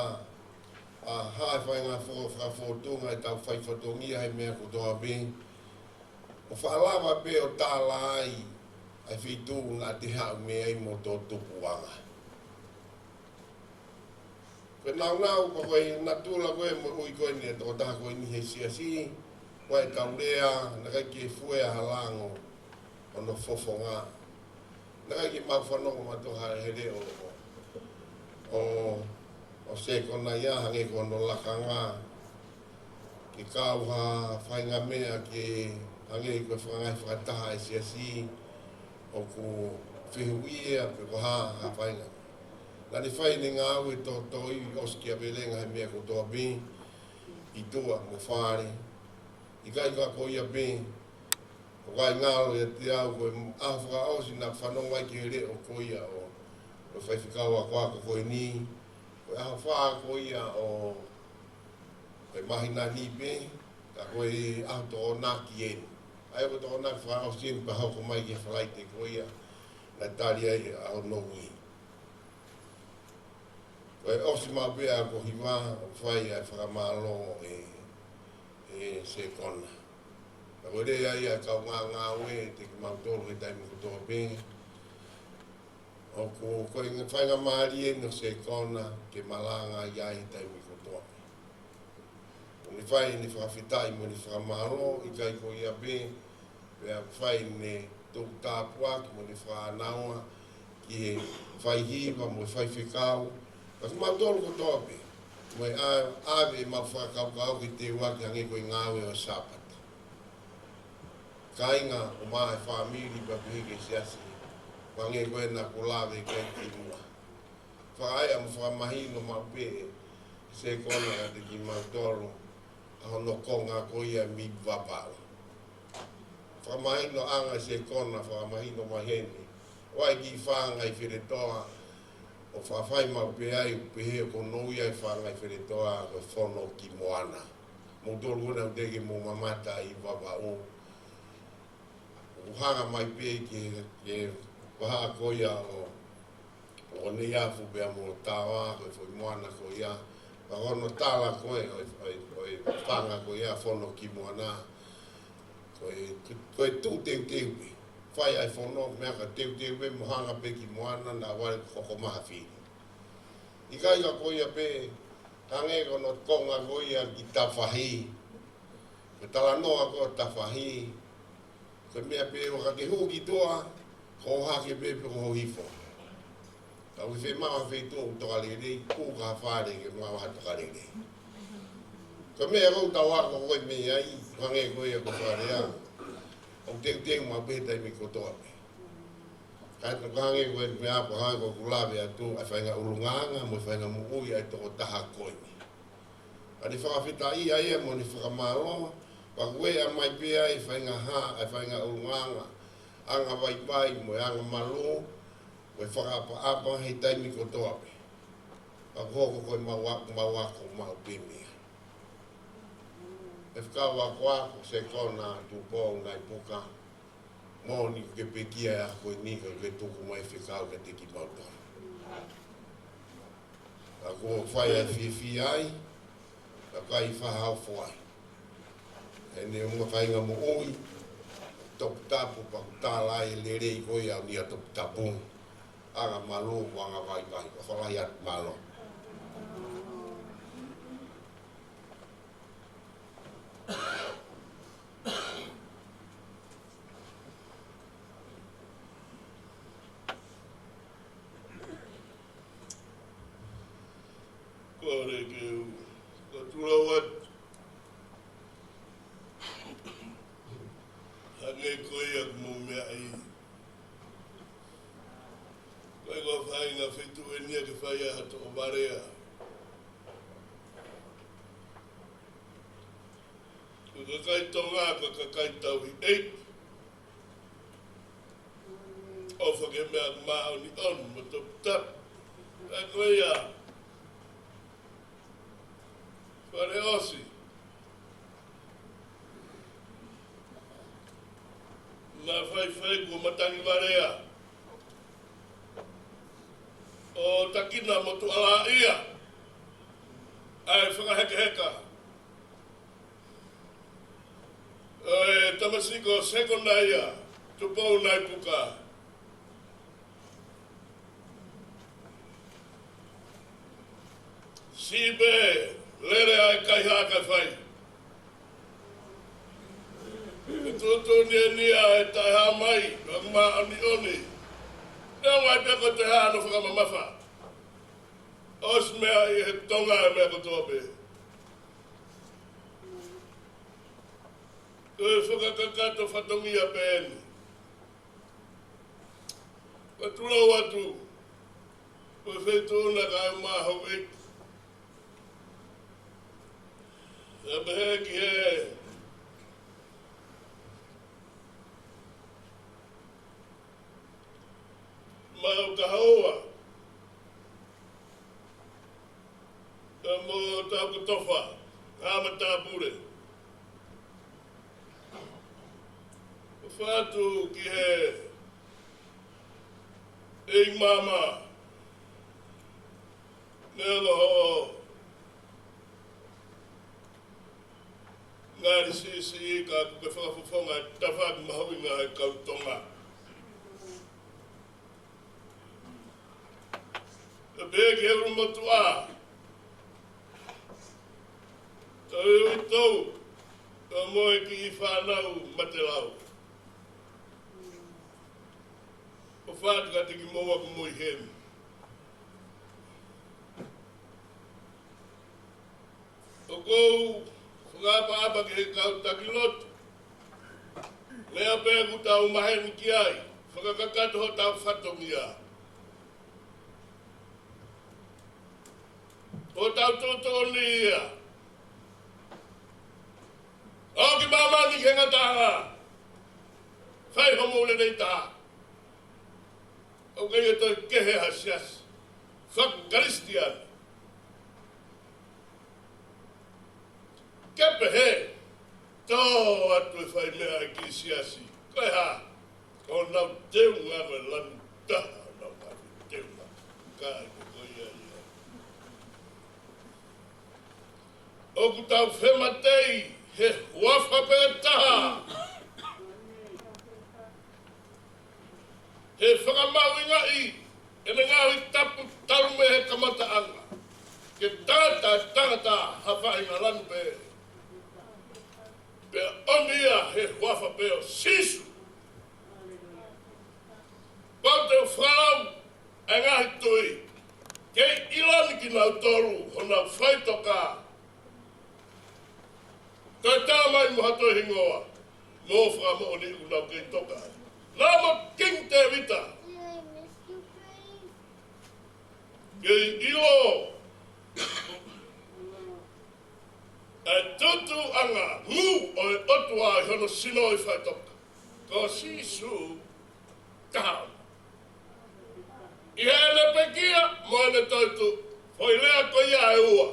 ʻa, hā e faʻahinga fo-, fakafōtunga ʻetau fai fatongia he meʻa kotoa pē. ʻO fakalava pē ʻo tala ai ʻa e feituʻu naʻa te haʻu mei ai mo hoto tupuʻanga. Ko e nāunau, pea ko e natula ko ē mo e ui ko eni ʻa e tokotaha ko eni he siasi, ko ʻetau lea, naʻe ʻikai ke fueʻi ha lango ʻo hono fofonga. Naʻe ʻikai ke mau fanongo mātuʻa he leʻo ʻo, ʻo, ʻo Sekonaia hangē ko hono lakanga. Ke kau ha faʻahinga meʻa ke hangē ko e fakangaʻi fakataha e siasi, ʻoku fehuʻia pe ko e hā ha faʻahinga. Naʻa ne fai ʻene ngāue tōtōivi ʻosi kia Velenga he meʻa kotoa pē, ʻi tuʻa mo fale. ʻIkai ka ko ia pē, ʻoku ʻikai ngalo ʻiate au ko e ʻaho fakaʻosi naʻa ku fanongo ai ki he leʻo ko ia ʻo, ʻo e faifekau akoako ko eni, ko e ʻaho fā ko ia ʻo, ko e māhina ni pē, ka ko e ʻaho Tokonaki eni. ʻA ia ko e Tokonaki fakaʻosi eni pea hoko mai ki he Falaite ko ia, naʻe tali ai ʻa hono ui. Ko e ʻosi maʻu pē ʻa e ʻaho hiva, ʻo fai ʻa e fakamālō ʻe, ʻe Sekona. Ka ko e lea ia ʻa e kau ngāngāue, ʻiate kimautolu he taimi kotoa pē. ʻOku, ko e faingamālie ʻeni ʻo Sekona ke malanga ai he taimi kotoa pē. ʻOku ne fai ʻene fakafetaʻi mo ʻene fakamālō, ʻikai ko ia pē, pea fai ʻene toʻu tāpuaki mo ʻene fānau, ki he faihiva mo e faifekau, pea kimautolu kotoa pē. Mo e ʻa-, ʻave ʻemau fakakaukau ke teuaki hangē ko e ngāue ʻo e Sāpate. Kāinga ʻo maʻa e fāmili pea pehē ki he siasi, hangē ko ē naʻa ku lave ki ai kimuʻa. Fakaʻeʻa mo fakamahino maʻu pē ʻe Sekona kiate kimautolu ʻa hono konga ko ia mei Vavaʻu. Fakamahino ʻa Sekona, fakamahino mai heni. ʻOku ʻi ai e kiʻi fanga ʻi Feletoa, ʻo faifai maʻu pē ai, pehē ko hono ui ʻa e fanga ʻi Feletoa ko e Fono ki Moana. Moutolu ʻoku teʻeki ke mou mamata ʻi Vavaʻu. ʻOku hanga mai pē ki he, ki he vahaʻa ko ia ʻo, ʻo Neiafu pea mo Taoa, ko e foʻi moana ko ia. Pea ko hono tala ko ē ʻo e, ʻo e, ʻo e fanga ko ia Fono ki Moana, ko e, ko e tuʻu teuteu pē. Fai ʻa e fono, meʻa ka teuteu pē mo hanga pē ki moana, naʻa vale hoko mai ha fili. ʻIkai ka ko ia pē, hangē ko hono konga ko ia ki Tafahi. Ko e talanoa ko Tafahi, ko e meʻa pē ʻo ka ke hū ki tuʻa, ko e hake pē pe ko e hifo. Ka ʻoku ke fiemaʻu ha feituʻu ʻoku toka lelei, kū ki ha fale ke maʻu ha toka lelei. Ko e meʻa ʻoku tau ako ko e meʻa ai, hangē ko ia ko Fale ʻa. ʻOku teuteu maʻu pē he taimi kotoa pē. Ka ko e hangē ko e meʻa ʻoku hangē ko ʻeku lave atu, ʻa e faʻahinga ʻulungaanga mo e faʻahinga moʻui ʻa e tokotaha ko eni. ʻA e fakafetaʻia ia mo e fakamālō, pea ʻoku ʻomai pē ʻa e faʻahinga hā, ʻa e faʻahinga ʻulungaanga, angavaivai mo e angamalū, mo e fakaʻapaʻapa he taimi kotoa pē. Pea ʻoku hoko ko e maʻu ako, maʻu ako maʻu pē meʻa. ʻE fekau akoako Sekona Tupou Naipuka, moʻoni ʻoku ke pekia ʻa e ako ko eni ka ʻoku ke tuku mai fekau kiate kimautolu. Ka ʻoku fai ʻa e fiefia ai, ka ʻikai fakaofo ai. He neongo faʻahinga moʻui, toputapu pea ʻoku tala ai e lelei ko ia ʻo e nia toputapu. Angamalū mo angavaivai, ʻofa lahi atu, mālō. Kole ke u, ko e tulou atu. Hangē ko ia ʻoku mou meaʻi. Ko e ko e faʻahinga feituʻu eni ia ke fai ai ha toʻo vale ʻa. Ko e kakai Tonga, ko e kakai tauhi ʻeiki. ʻOfa ki he meʻa māʻoniʻoni mo toputapu. Ka ko ia. Fale ʻosi. Naʻe faifai kuo matangi vale ʻa. ʻO takina mo tuʻalāʻia ʻa e fakahekeheka ʻo e tamasiʻi ko Sekona ia, Tupou Naipuka. Siʻi pē lele ʻa e kaihaʻa kae fai. Ke tuʻutuʻuni eni ʻa e taʻehāmai, ʻa e māʻoniʻoni. Neongo ai pē ko e taʻehāmai ʻo fakamamafa. ʻOsi meaʻi ʻe he Tonga ʻa e meʻa kotoa pē. Ko e fakakakato fatongia pē eni. Ko e tulou atu, ko e feituʻu na ka e maho e. ʻE pehē ki he maʻu kahaua. Ka mo Taukotofa, Haʻa Matāpule. ʻOfa atu ki he ʻEiki Māmā, neongo hoʻo ngali siʻisiʻi ka ʻoku ke fakafofonga e tafaʻaki mahuʻinga he kau Tonga. ʻE pehē ki he ʻulumotuʻa, tau uitou, tau mo e kiʻi fānau matelau. ʻOfa atu kiate kimoua ʻoku mou ʻi heni. ʻOku ou fakaʻapaʻapa ki he kau taki lotu. Meʻa pē ʻoku tau maheni ki ai, fakakakato hotau fatongia. Ko hotau tuʻutuʻuni ia. ʻOku māmani ke ngata anga. Fai hoʻomou lelei taha. ʻOku ʻikai toe kehe ha siasi faka-Kalisitiane ke pehē, tō atu e fai meʻa ʻa e kiʻi siasi. Ko e hā? Ko honau teunga ko e lanu taha, honau teunga. Ka ko ia ia. ʻOku tau fematei he huafa pē taha. He fakamahuʻingaʻi ʻene ngaahi tapu talu mei he kamataʻanga. Ke tangata, tangata ha faʻahinga lanu pē. Pea ʻomi ia he huafa pē ʻo Sīsū. Pau te u falau ʻa e ngaahi tui. Kei ʻilo ni kinautolu honau faʻitoka. Toe tala mai mo ha toe hingoa mo fakamoʻoni ʻoku nau kei toka ai. Naʻa mo Kingi Tēvita. Kei ʻilo ʻa e tutuʻanga ngū ʻo e ʻOtua ʻi hono sino ʻi faʻitoka. Ko Sīsū taha. ʻI heʻene pekia mo ʻene toetuʻu, foʻi lea ko ia ʻe ua.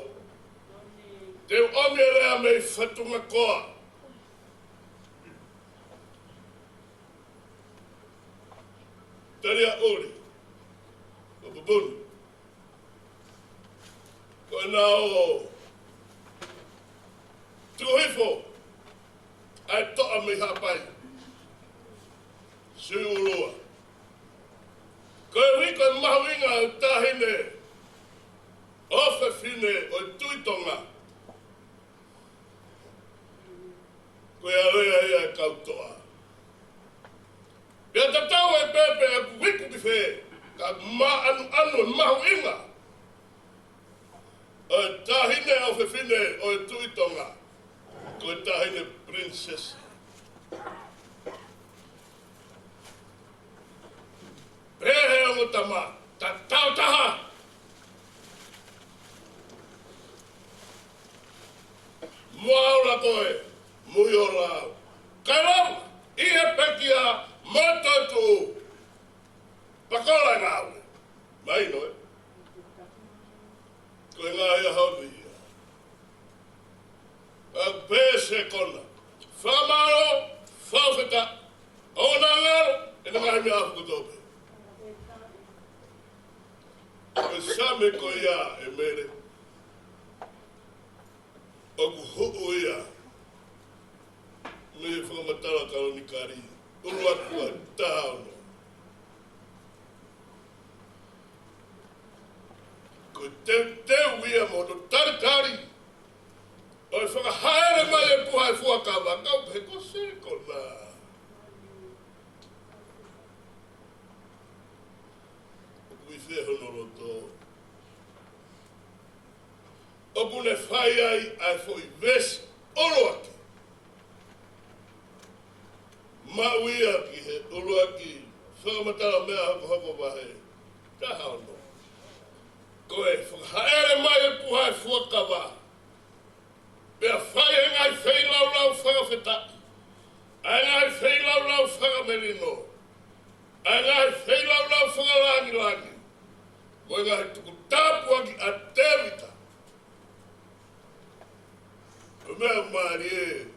Te u ʻomi e lea mei fatungakoa. Taliaʻuli, ʻo pupuni. Ko ʻenau tuku hifo ʻa e toʻa mei Haʻapai. Sui ʻUlua. Koeʻuhi ko e mahuʻinga ʻo e taʻahine ʻofefine ʻo e Tuʻi Tonga. Ko e alea ia e kau toʻa. Pea tatau ai pē pe ʻoku iku ki fē, ka māʻanuʻanu e mahuʻinga ʻo e taʻahine ʻofefine ʻo e Tuʻi Tonga. Ko e taʻahine princess. Pehē ʻe he ongo tama, tatau taha. Mo au la koe, mo au la au. Kae lava, ʻi he pekia, mo e toetuʻu. Pakola e ngāue. Mai noe. Ko e ngaahi ʻaho ni ia. ʻA pē se kona. Fakamālō, fakafetaʻi. ʻOua naʻa ngalo, ʻe na ngaahi meʻa ʻafu kotoa pē. Ko e Same ko ia ʻe Mele. ʻOku huʻu ia mei he fakamatala kalonikali. ʻUluaki ua taha ono. Ko e teuteu ia mo hono talitali ʻo e fakahaere mai e puha ʻo e fuakava, kau pehē ko e sekona. ʻOku ʻi fē hono loto? ʻOku ne fai ai ʻa e foʻi veesi ʻuluaki. Maʻu ia ki he ʻuluaki fakamatala meʻa hokohoko vahe taha ono. Ko e fakahaere mai e puha ʻo e fuakava. Pea fai e ngaahi feilaulau fakafetaʻi. ʻA e ngaahi feilaulau fakamelino. ʻA e ngaahi feilaulau fakalāngilangi. Mo e ngaahi tukutapu ʻaki ʻa Tēvita. Ko e meʻa mālie,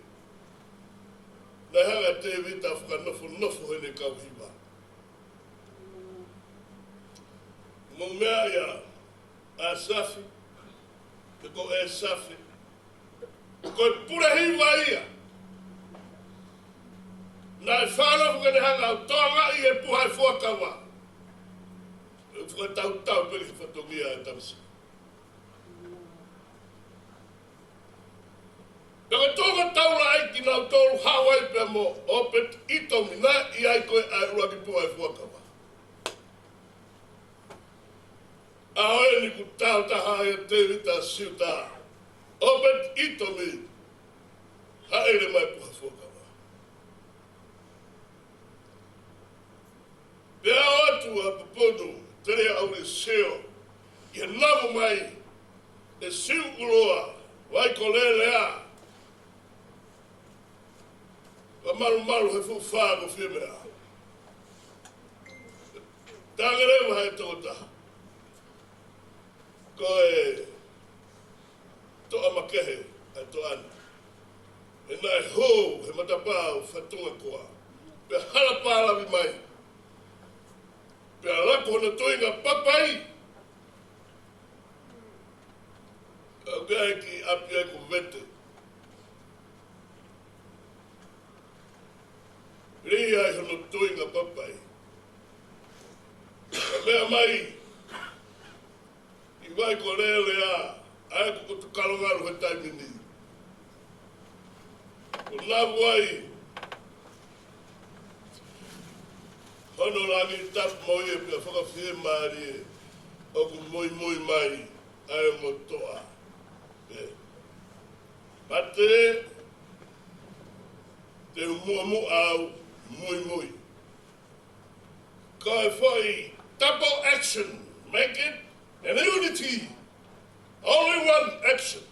naʻe hanga ʻe Tēvita ʻo fakanofonofo heʻene kau hiva. Mo e meʻa ia, ʻAsafi, pe ko ʻĒsafi, ko e pule hiva ia. Naʻe fānau ke ne hanga ʻo tokangaʻi e puha ʻo e fuakava. ʻE fakatautau pē ki he fatongia ʻo e tamasiʻi. Pea ko e Tonga Taulaʻeiki naʻa nau tolu, Haʻavai pea mo ʻOpeti ʻItomi, naʻe ʻi ai ko ē ʻa e ʻuluaki puha ʻo e fuakava. ʻAho eni kuo tāutaha ai ʻa Tēvita Siuta, ʻOpeti ʻItomi, hāʻele mai e puha ʻo e fuakava. Pea ʻoatu ʻa Papunu, Taliaʻuli Sio, ʻi he namu mai ʻe Siukuloa, Vaikolelea, ka malumalu he fuʻu fā ko Fiemea. Tangeleva he tokotaha. Ko e toʻa makehe ʻa e toʻa ni. ʻE naʻe hou he matapā ʻo Fatongakoa. Pea hala pālavi mai. Pea laku hono tuinga papai. Ka ʻoku ʻi ai e kiʻi ʻapi ai ko Vete. Lī ai hono tuinga papai. Ka meʻa mai ʻi Vaikolelea, ʻa ia ko Kutukalongalu he taimi ni. Ko Navuai, hono Langitapu mo ia pea fakafiemālie ʻoku muimui mai ʻa e ongo toʻa. Ē. Mate, te u muʻomuʻa au, muimui. Ko e foʻi double action, make it an unity. Only one action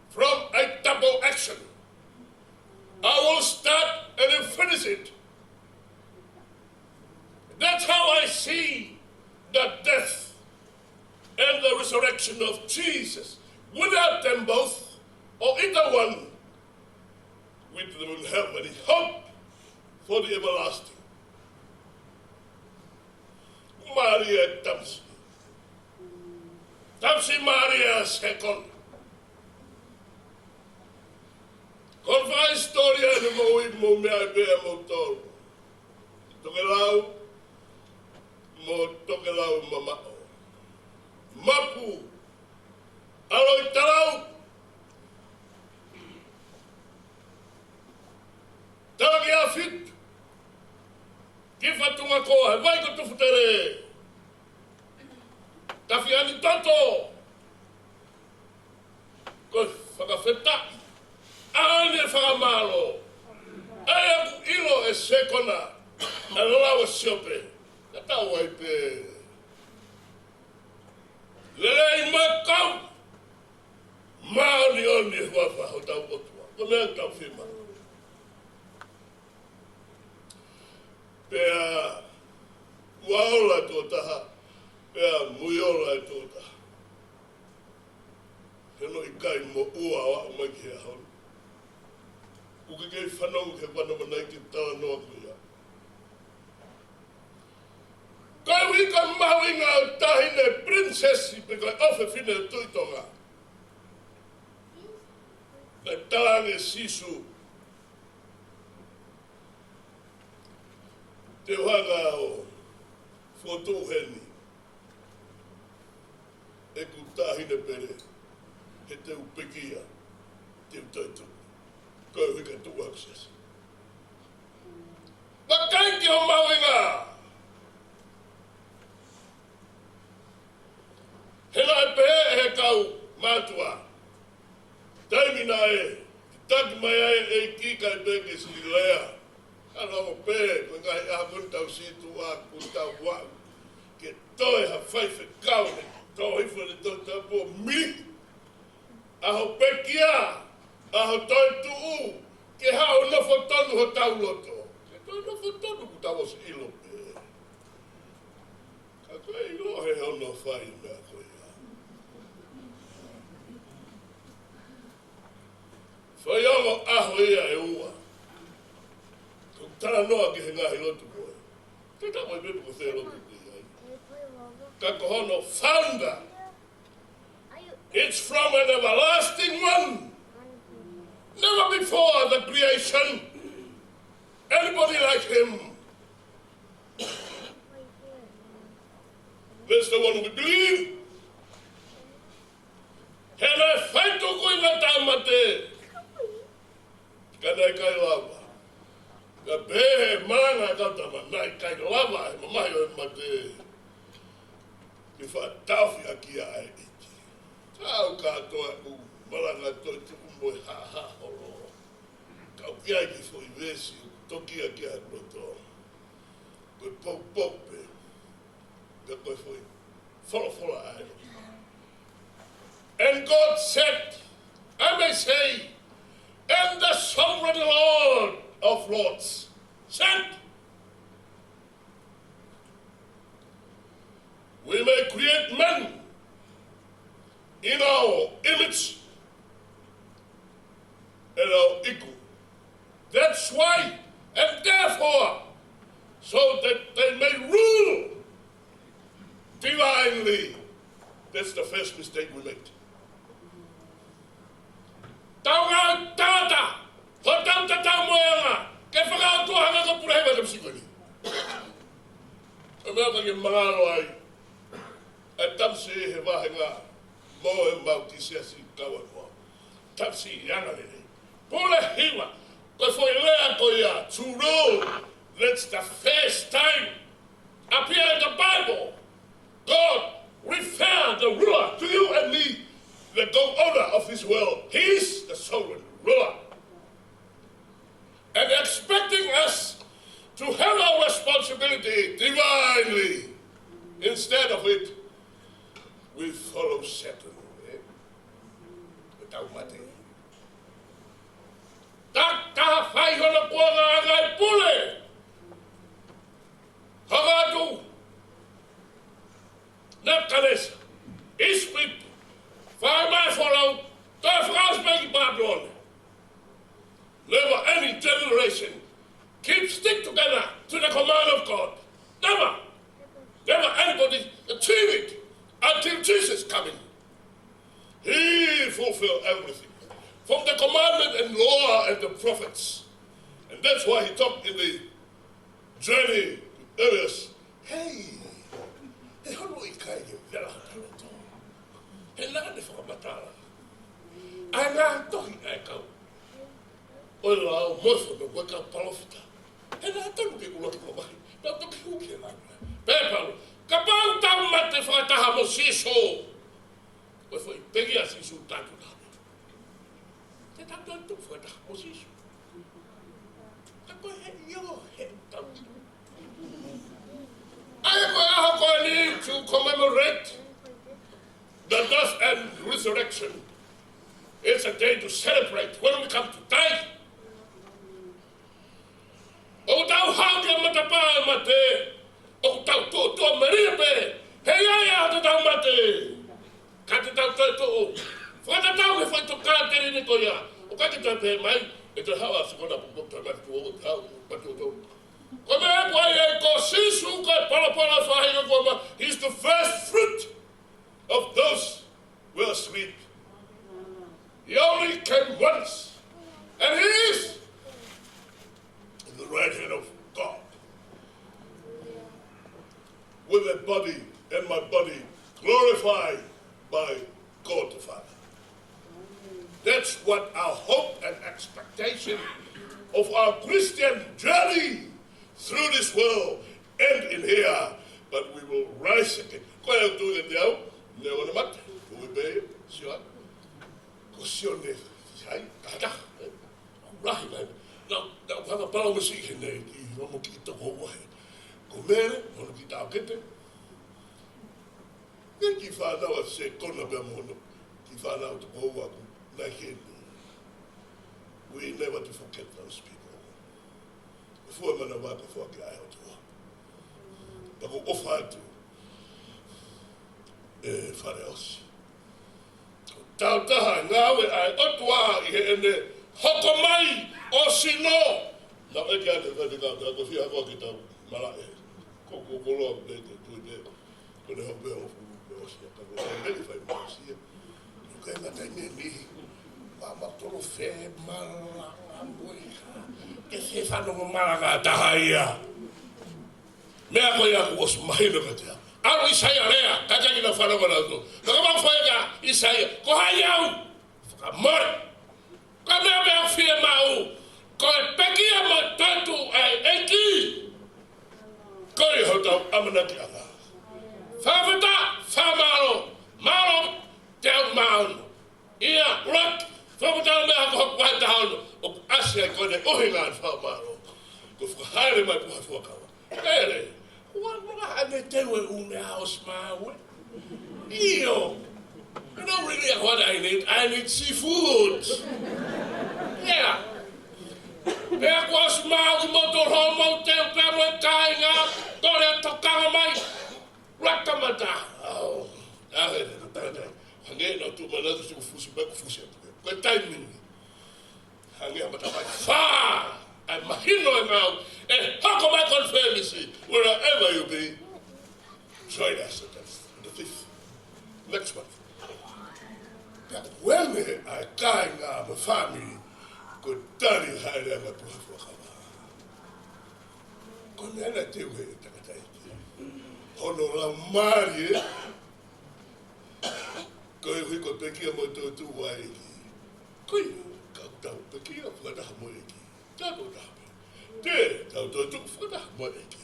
from a double action. I will start and you finish it. That's how I see the death and the resurrection of Jesus. Without them both, or either one, we don't have any hope for the everlasting. Maria Tamsi. Tamsi Maria Second. Ko e hisitōlia ʻeni mo i mo meʻa pē mo tolu. Tokelau, mo Tokelau mamaʻo. Mapu, ʻAloʻitalau. Talakiafitu, ki Fatongakoa, he vai ko Tufutele. Tafiani Toto. Ko e fakafetaʻi. ʻAne fakamālō. ʻA ia ʻoku ʻilo ʻe Sekona. ʻA e lau ʻa Siope. Ka tau ai pē. Lelei makau. Māʻoniʻoni e huafa hotau ʻOtua. Ko e meʻa tau fima. Pea ua ola e tokotaha, pea mui ola e tokotaha. He naʻe ʻikai moʻua ʻo aʻu mai ki he ʻaho ni. ʻOku ke kei fanongo ki he vano manai ki he talanoa ko ia. Ko e uike mahuʻinga ʻo e taʻahine princess pe ko e ʻofefine ʻo Tuʻi Tonga. Naʻe talaange ʻe Sīsū, te u hanga ʻo fokotuʻu heni ʻeku taʻahine pele, he te u pekia, te u toetuʻu. Koeʻuhi ka tuʻu ʻeku siasi. Vakai ki hoʻo mahuʻinga. He naʻe pehē ʻe he kau mātuʻa. Taimi naʻe taki mai ai e ʻEiki kae pehē ke siʻi lea. Ka lau pē, ko e ngaahi ʻaho ko eni tau sītuʻa, kuo tau aʻu ke toe ha faifekau, toe hifo ʻene Tohi Tapu ʻo mili. ʻAho pekia, ʻaho toetuʻu, ke haʻu ʻo nofo tonu hotau loto. Ke toe nofo tonu kuo tau ʻosi ʻilo pē. Ka ko e ʻilo he hono fai meʻa ko ia. Fai ongo ʻaho ia ʻe ua. Ko e talanoa ki he ngaahi lotu ko ē. Te tau mai pē pe ko e fē lotu te ai. Ka ko hono founder. It's from an everlasting one. Never before the creation. Anybody like him? That's the one we believe. He naʻe fai tukuʻi ʻa e tāmate. Ka naʻe ʻikai lava. Ka pehē he malanga ʻa e kau tama, naʻe ʻikai lava he mamahi ʻo e mate ke fakataʻofi ʻaki ʻa e ʻEiki. Kau kātoa ʻoku malanga toetuʻu mo e haʻahaʻa holo. Kau ki ai ki he foʻi veesi, toki ʻaki ʻa e loto. Ko e poupou pē. Ka ko e foʻi folofola ʻa e ʻEiki. And God said, I may say, and the sovereign Lord of lords said, we may create man in our image and our equal. That's why, and therefore, so that they may rule divinely. That's the first mistake we made. Tau ngāue tata, hotau tatau mo e anga, ke fakaʻotua hangē ko e pule hema ke misiko ni. ʻO meʻa ka ke mangalo ai, ʻa e tamasiʻi he vahenga mo e mau ki siasi kaua noa. Tamasiʻi anga lelei. Pule hiva, ko e foʻi lea ko ia, to rule, that's the first time appear in the Bible. God refer the ruler to you and me, the co-owner of this world. He is the sovereign ruler. And expecting us to have our responsibility divinely. Instead of it, we follow Satan. Eh? Ko e tau mate. Tata fai hono kuonga ʻa e ngaahi pule. Hanga atu Nepukanesa, Egypt, fai mai folau, toe fakaʻosi mai ki Babylon. Never any generation keep stick together to the command of God. Never. Never anybody achieve it until Jesus coming. He fulfilled everything from the commandment and law and the prophets. And that's why he talked in the journey to Emmaus. Hei, he hono ʻikai ke vela hata loto. He naʻa ne fakamatala ʻa e ngaahi tohi ʻa e kau ʻo e lao mo e fono mo e kau palōfita. He naʻa tonu ke ʻuluaki mamahi, naʻa toki hū ki he langi. Pea pau, kapau tau mate fakataha mo Sīsū, ko e foʻi pekia ʻa Sīsū tatu nane. Te tatu atu fakataha mo Sīsū. Ka ko e he io he tau. ʻA ia ko e ʻaho ko eni to commemorate the death and resurrection. It's a day to celebrate when we come to die. ʻOku tau haʻu ki he matapā ʻo e mate, ʻoku tau tuʻutuʻu melie pē, he ʻe ʻi ai ʻa hotau mate. Ka te tau toe tuʻu fakatatau ki he faitokātele ni ko ia, ʻoku ʻikai ke toe pehē mai, ʻe toe haʻu ʻa e siʻi kona pupu toe mate tuʻu ʻo te haʻu, mate tuʻu. Ko e meʻa ʻoku ʻi ai ko Sīsū ko e palopalema faʻahinga kuo ma, he's the first fruit of those were asleep. He only came once. And he is in the right hand of God, with a body and my body glorified by God the Father. That's what our hope and expectation of our Christian journey through this world end in here, but we will rise again. Ko e au tui ke te au, ne wana mate, ui pē, sio atu. Ko Sione, sai, tata, eh, ʻoku lahi mai. Naʻa, naʻa ku hanga pala mo si he nei, ki hono kiʻi tokoua he. Ko Mele, hono kiʻi taʻokete. Ko e kiʻi fānau ʻa Sekona pea mo hono kiʻi fānau tokoua ʻoku nai he nei. We never to forget those people. Ko e fua manava ko e fua ke ʻai ʻOtua. Pea ʻoku ou ʻofa atu ʻe Fale ʻOsi. Tau taha ngāue ʻa e ʻOtua ʻi heʻene hoko mai ʻo sino. Naʻe ʻikai ke ʻi ai ha taha ko e fie hako ki he tau malaʻe. Ko, ko, ko loa pē te tui pē. Ko ne hoko pē ʻo fuʻu pē ʻosi ʻa ka ko e meli fai mo ʻosi ia. Ko e ngata i meli. Wa ma tolo fe mala a mo ia. Ke se fano mo mala ka taha ia. Meʻa ko ia kuo ʻosi mahino kiate au. ʻAlu ʻIsaia lea, ka ke kina fano ko la to. Ka ka ma fai ka ʻIsaia. Ko hai au. Fakamolemole. Ko e meʻa pē ʻoku fiemaʻu, ko e pekia mo e toetuʻu ʻa e ʻEiki. Ko ia hotau ʻamanakiʻanga. Fakafetaʻi, fakamālō, mālō, teau maono. ʻIa, ʻuluaki, fakafetaʻi meʻa ko hoku vahe taha ono, ʻoku ʻasi ai ko ʻene ʻuhinga ʻa e fakamālō. Ko e fakahāʻele mai pē ʻa e fuakava. Pele, ua mula ane te ue une a ʻosi maʻu ē. ʻIo. You know, really, what I need, I need seafood. Yeah. Pea kuo ʻosi maʻu ki moutolu hoʻomou teu pea mo e kāinga, kole tokanga mai. Laka mata. Oh. Ah, eh, eh, eh, eh. Hangē naʻa ku tuʻu mai naʻa ku fusi mai, ku fusi. Ko e taimi ni. Hangē ha matapā ʻe fā. ʻAi mahino e ngāue. ʻE hoko mai konifenisi. Wherever you be. Join us at the fifth. Next month. Pea ko eni ʻa e kāinga mo e fāmili. Ko e tali haʻele ʻa e ngaahi puha fuakava. Ko e meʻa naʻe teu he tangata ʻi he. Hono laumālie. Koeʻuhi ko e pekia mo e toetuʻu ʻa e ʻEiki. Ko ia, ka tau pekia fakataha mo e ʻEiki. Tau toetuʻu fakataha pē. Te, tau toetuʻu fakataha mo e ʻEiki.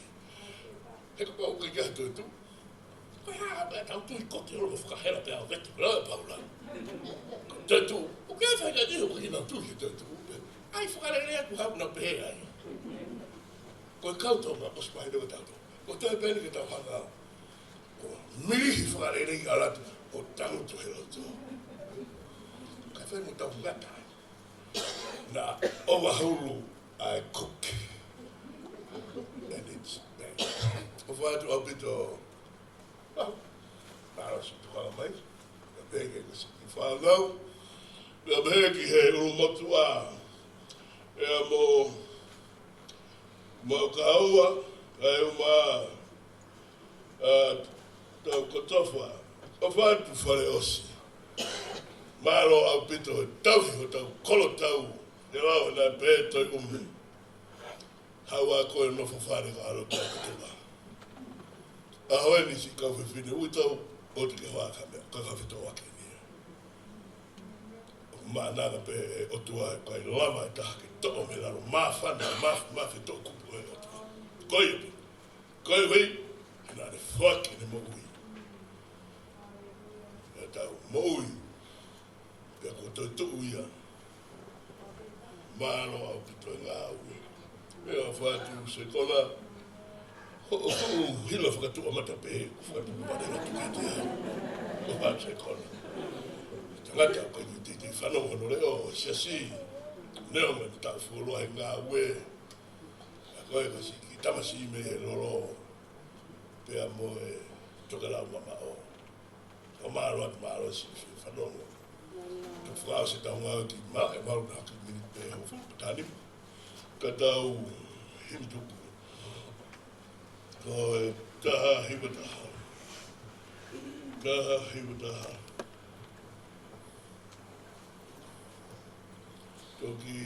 He kapau ʻoku ʻikai ha toetuʻu. Ko e hā pē tau tui ko ke olo fakahela pē ʻa vete, pē ʻa Paula. Toetuʻu, ʻoku ʻikai ha taha ʻi heni ʻoku ʻikai ke nau tui he toetuʻu pē. ʻAi fakalelei atu hau na pē ai. Ko e kau Tonga, ʻosi pē ʻi he tau. Ko e toe pē eni ke tau hanga. Ko e milihi fakalelei ʻalu atu, ʻo tangutu he loto. Ka fai mo tau ngata. Naʻa ʻoua hulu ʻa e kuki. And it's bad. ʻOfa atu ʻaupito. Ah, mālō siʻi tokanga mai. Pea pehē ki he siʻi fānau. Pea pehē ki he ʻulumotuʻa. ʻEa mo, mo kaua, ʻa e uma, ʻa, tau kotofa, ʻofa atu Faleʻosi. Mālō ʻaupito, tauhi hotau kolotau, ʻe lau ʻena pē Toi ʻUmi. Haʻu ā koe nofo fale ka ʻalu pē kotofa. ʻAho eni siʻi kau fefine ui tau, ʻoua te ke hoa ka meʻa, ka ka fetoʻo ake ni. ʻOku mānava pē ʻe ʻOtua ʻe ʻikai lava e taha ke toʻo mei lalo māfana, māf-, māfetoʻo kupu ʻe ʻOtua. Ko ia pē. Ko ia pē, naʻa ne foaki ʻene moʻui. Naʻa tau moʻui. Pea kuo toetuʻu ia. Mālō ʻaupito e ngāue. Pea ʻofa atu Sekona. Ho, ho, hila fakatuʻa mata pē, fakatuʻa mata na tuku te au. ʻOfa atu Sekona. Tangata ko e te, te fanongo hono leʻo, siasi. Neongo ʻene taʻu fuoloa he ngāue. ʻA ko e kasi ki tamasiʻi mei he lolo. Pea mo e tokelau mamaʻo. ʻO mālō atu, mālō siʻi fanongo. Tau fakaʻosi ʻetau ngāue ki mā, ʻe malu na ki miniti pē ʻo fakapatani. Ka tau himi tuku. Ko e taha hiva taha. Taha hiva taha. Toki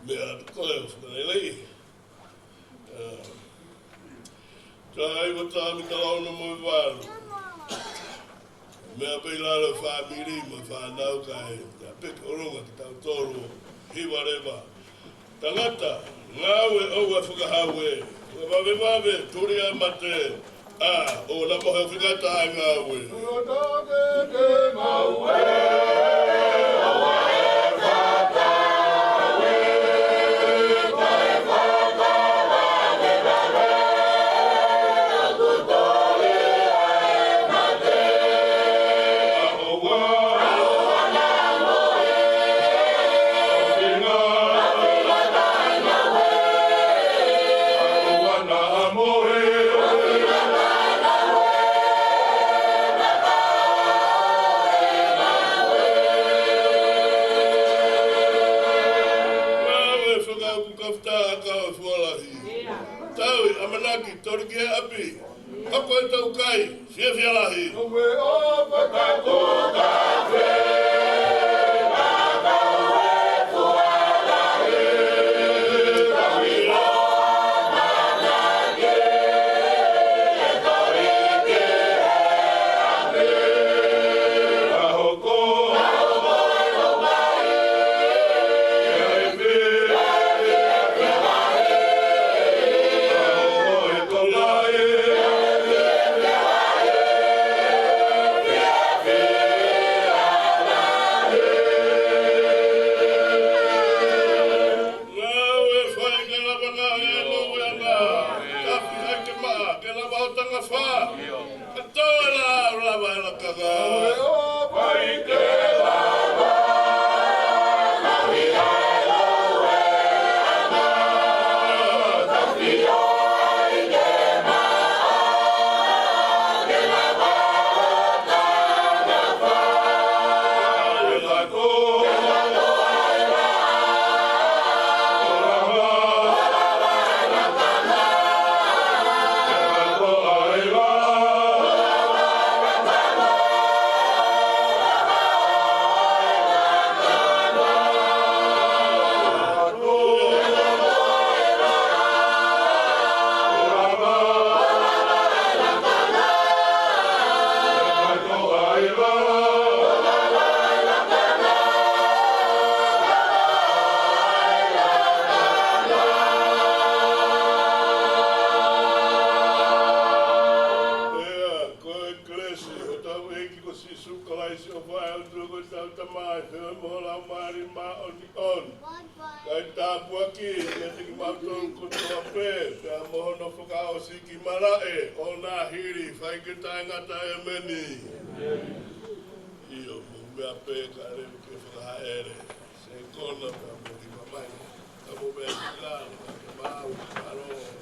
meʻa atu ko e fakalelei. Ka ai mo tā mita ono mo e valu. Meʻa pē ʻi lalo fāmili mo e fānau kae, ka peke ʻolunga kitautolu, hiva leva. Tangata, ngāue ʻoua ʻe fakahaue, fakavavevave, tuli ʻa e mate, ʻa, ʻoua naʻa mohe ʻo fika taʻengāue. Ngāue fakaʻupu kafta ʻa e kau fualahi. Tauhi, ʻamanaki, toli ki he ʻapi. Hoko ʻetau kai, fiefia lahi. Ko e tau Tamai, pea mo ho Laumālie Māʻoniʻoni. Kae tāpuakiʻi ʻiate kimautolu kotoa pē, pea mo hono fakaʻosi ki malaʻe ʻo nā hili, fai ke taʻengata, ʻēmeni. ʻIo, mou meʻa pē kae leva ke fakahaʻele. Sekona pea mo e hiva mai. Ka mou meʻa ki lalo, ka ke maau, mālō.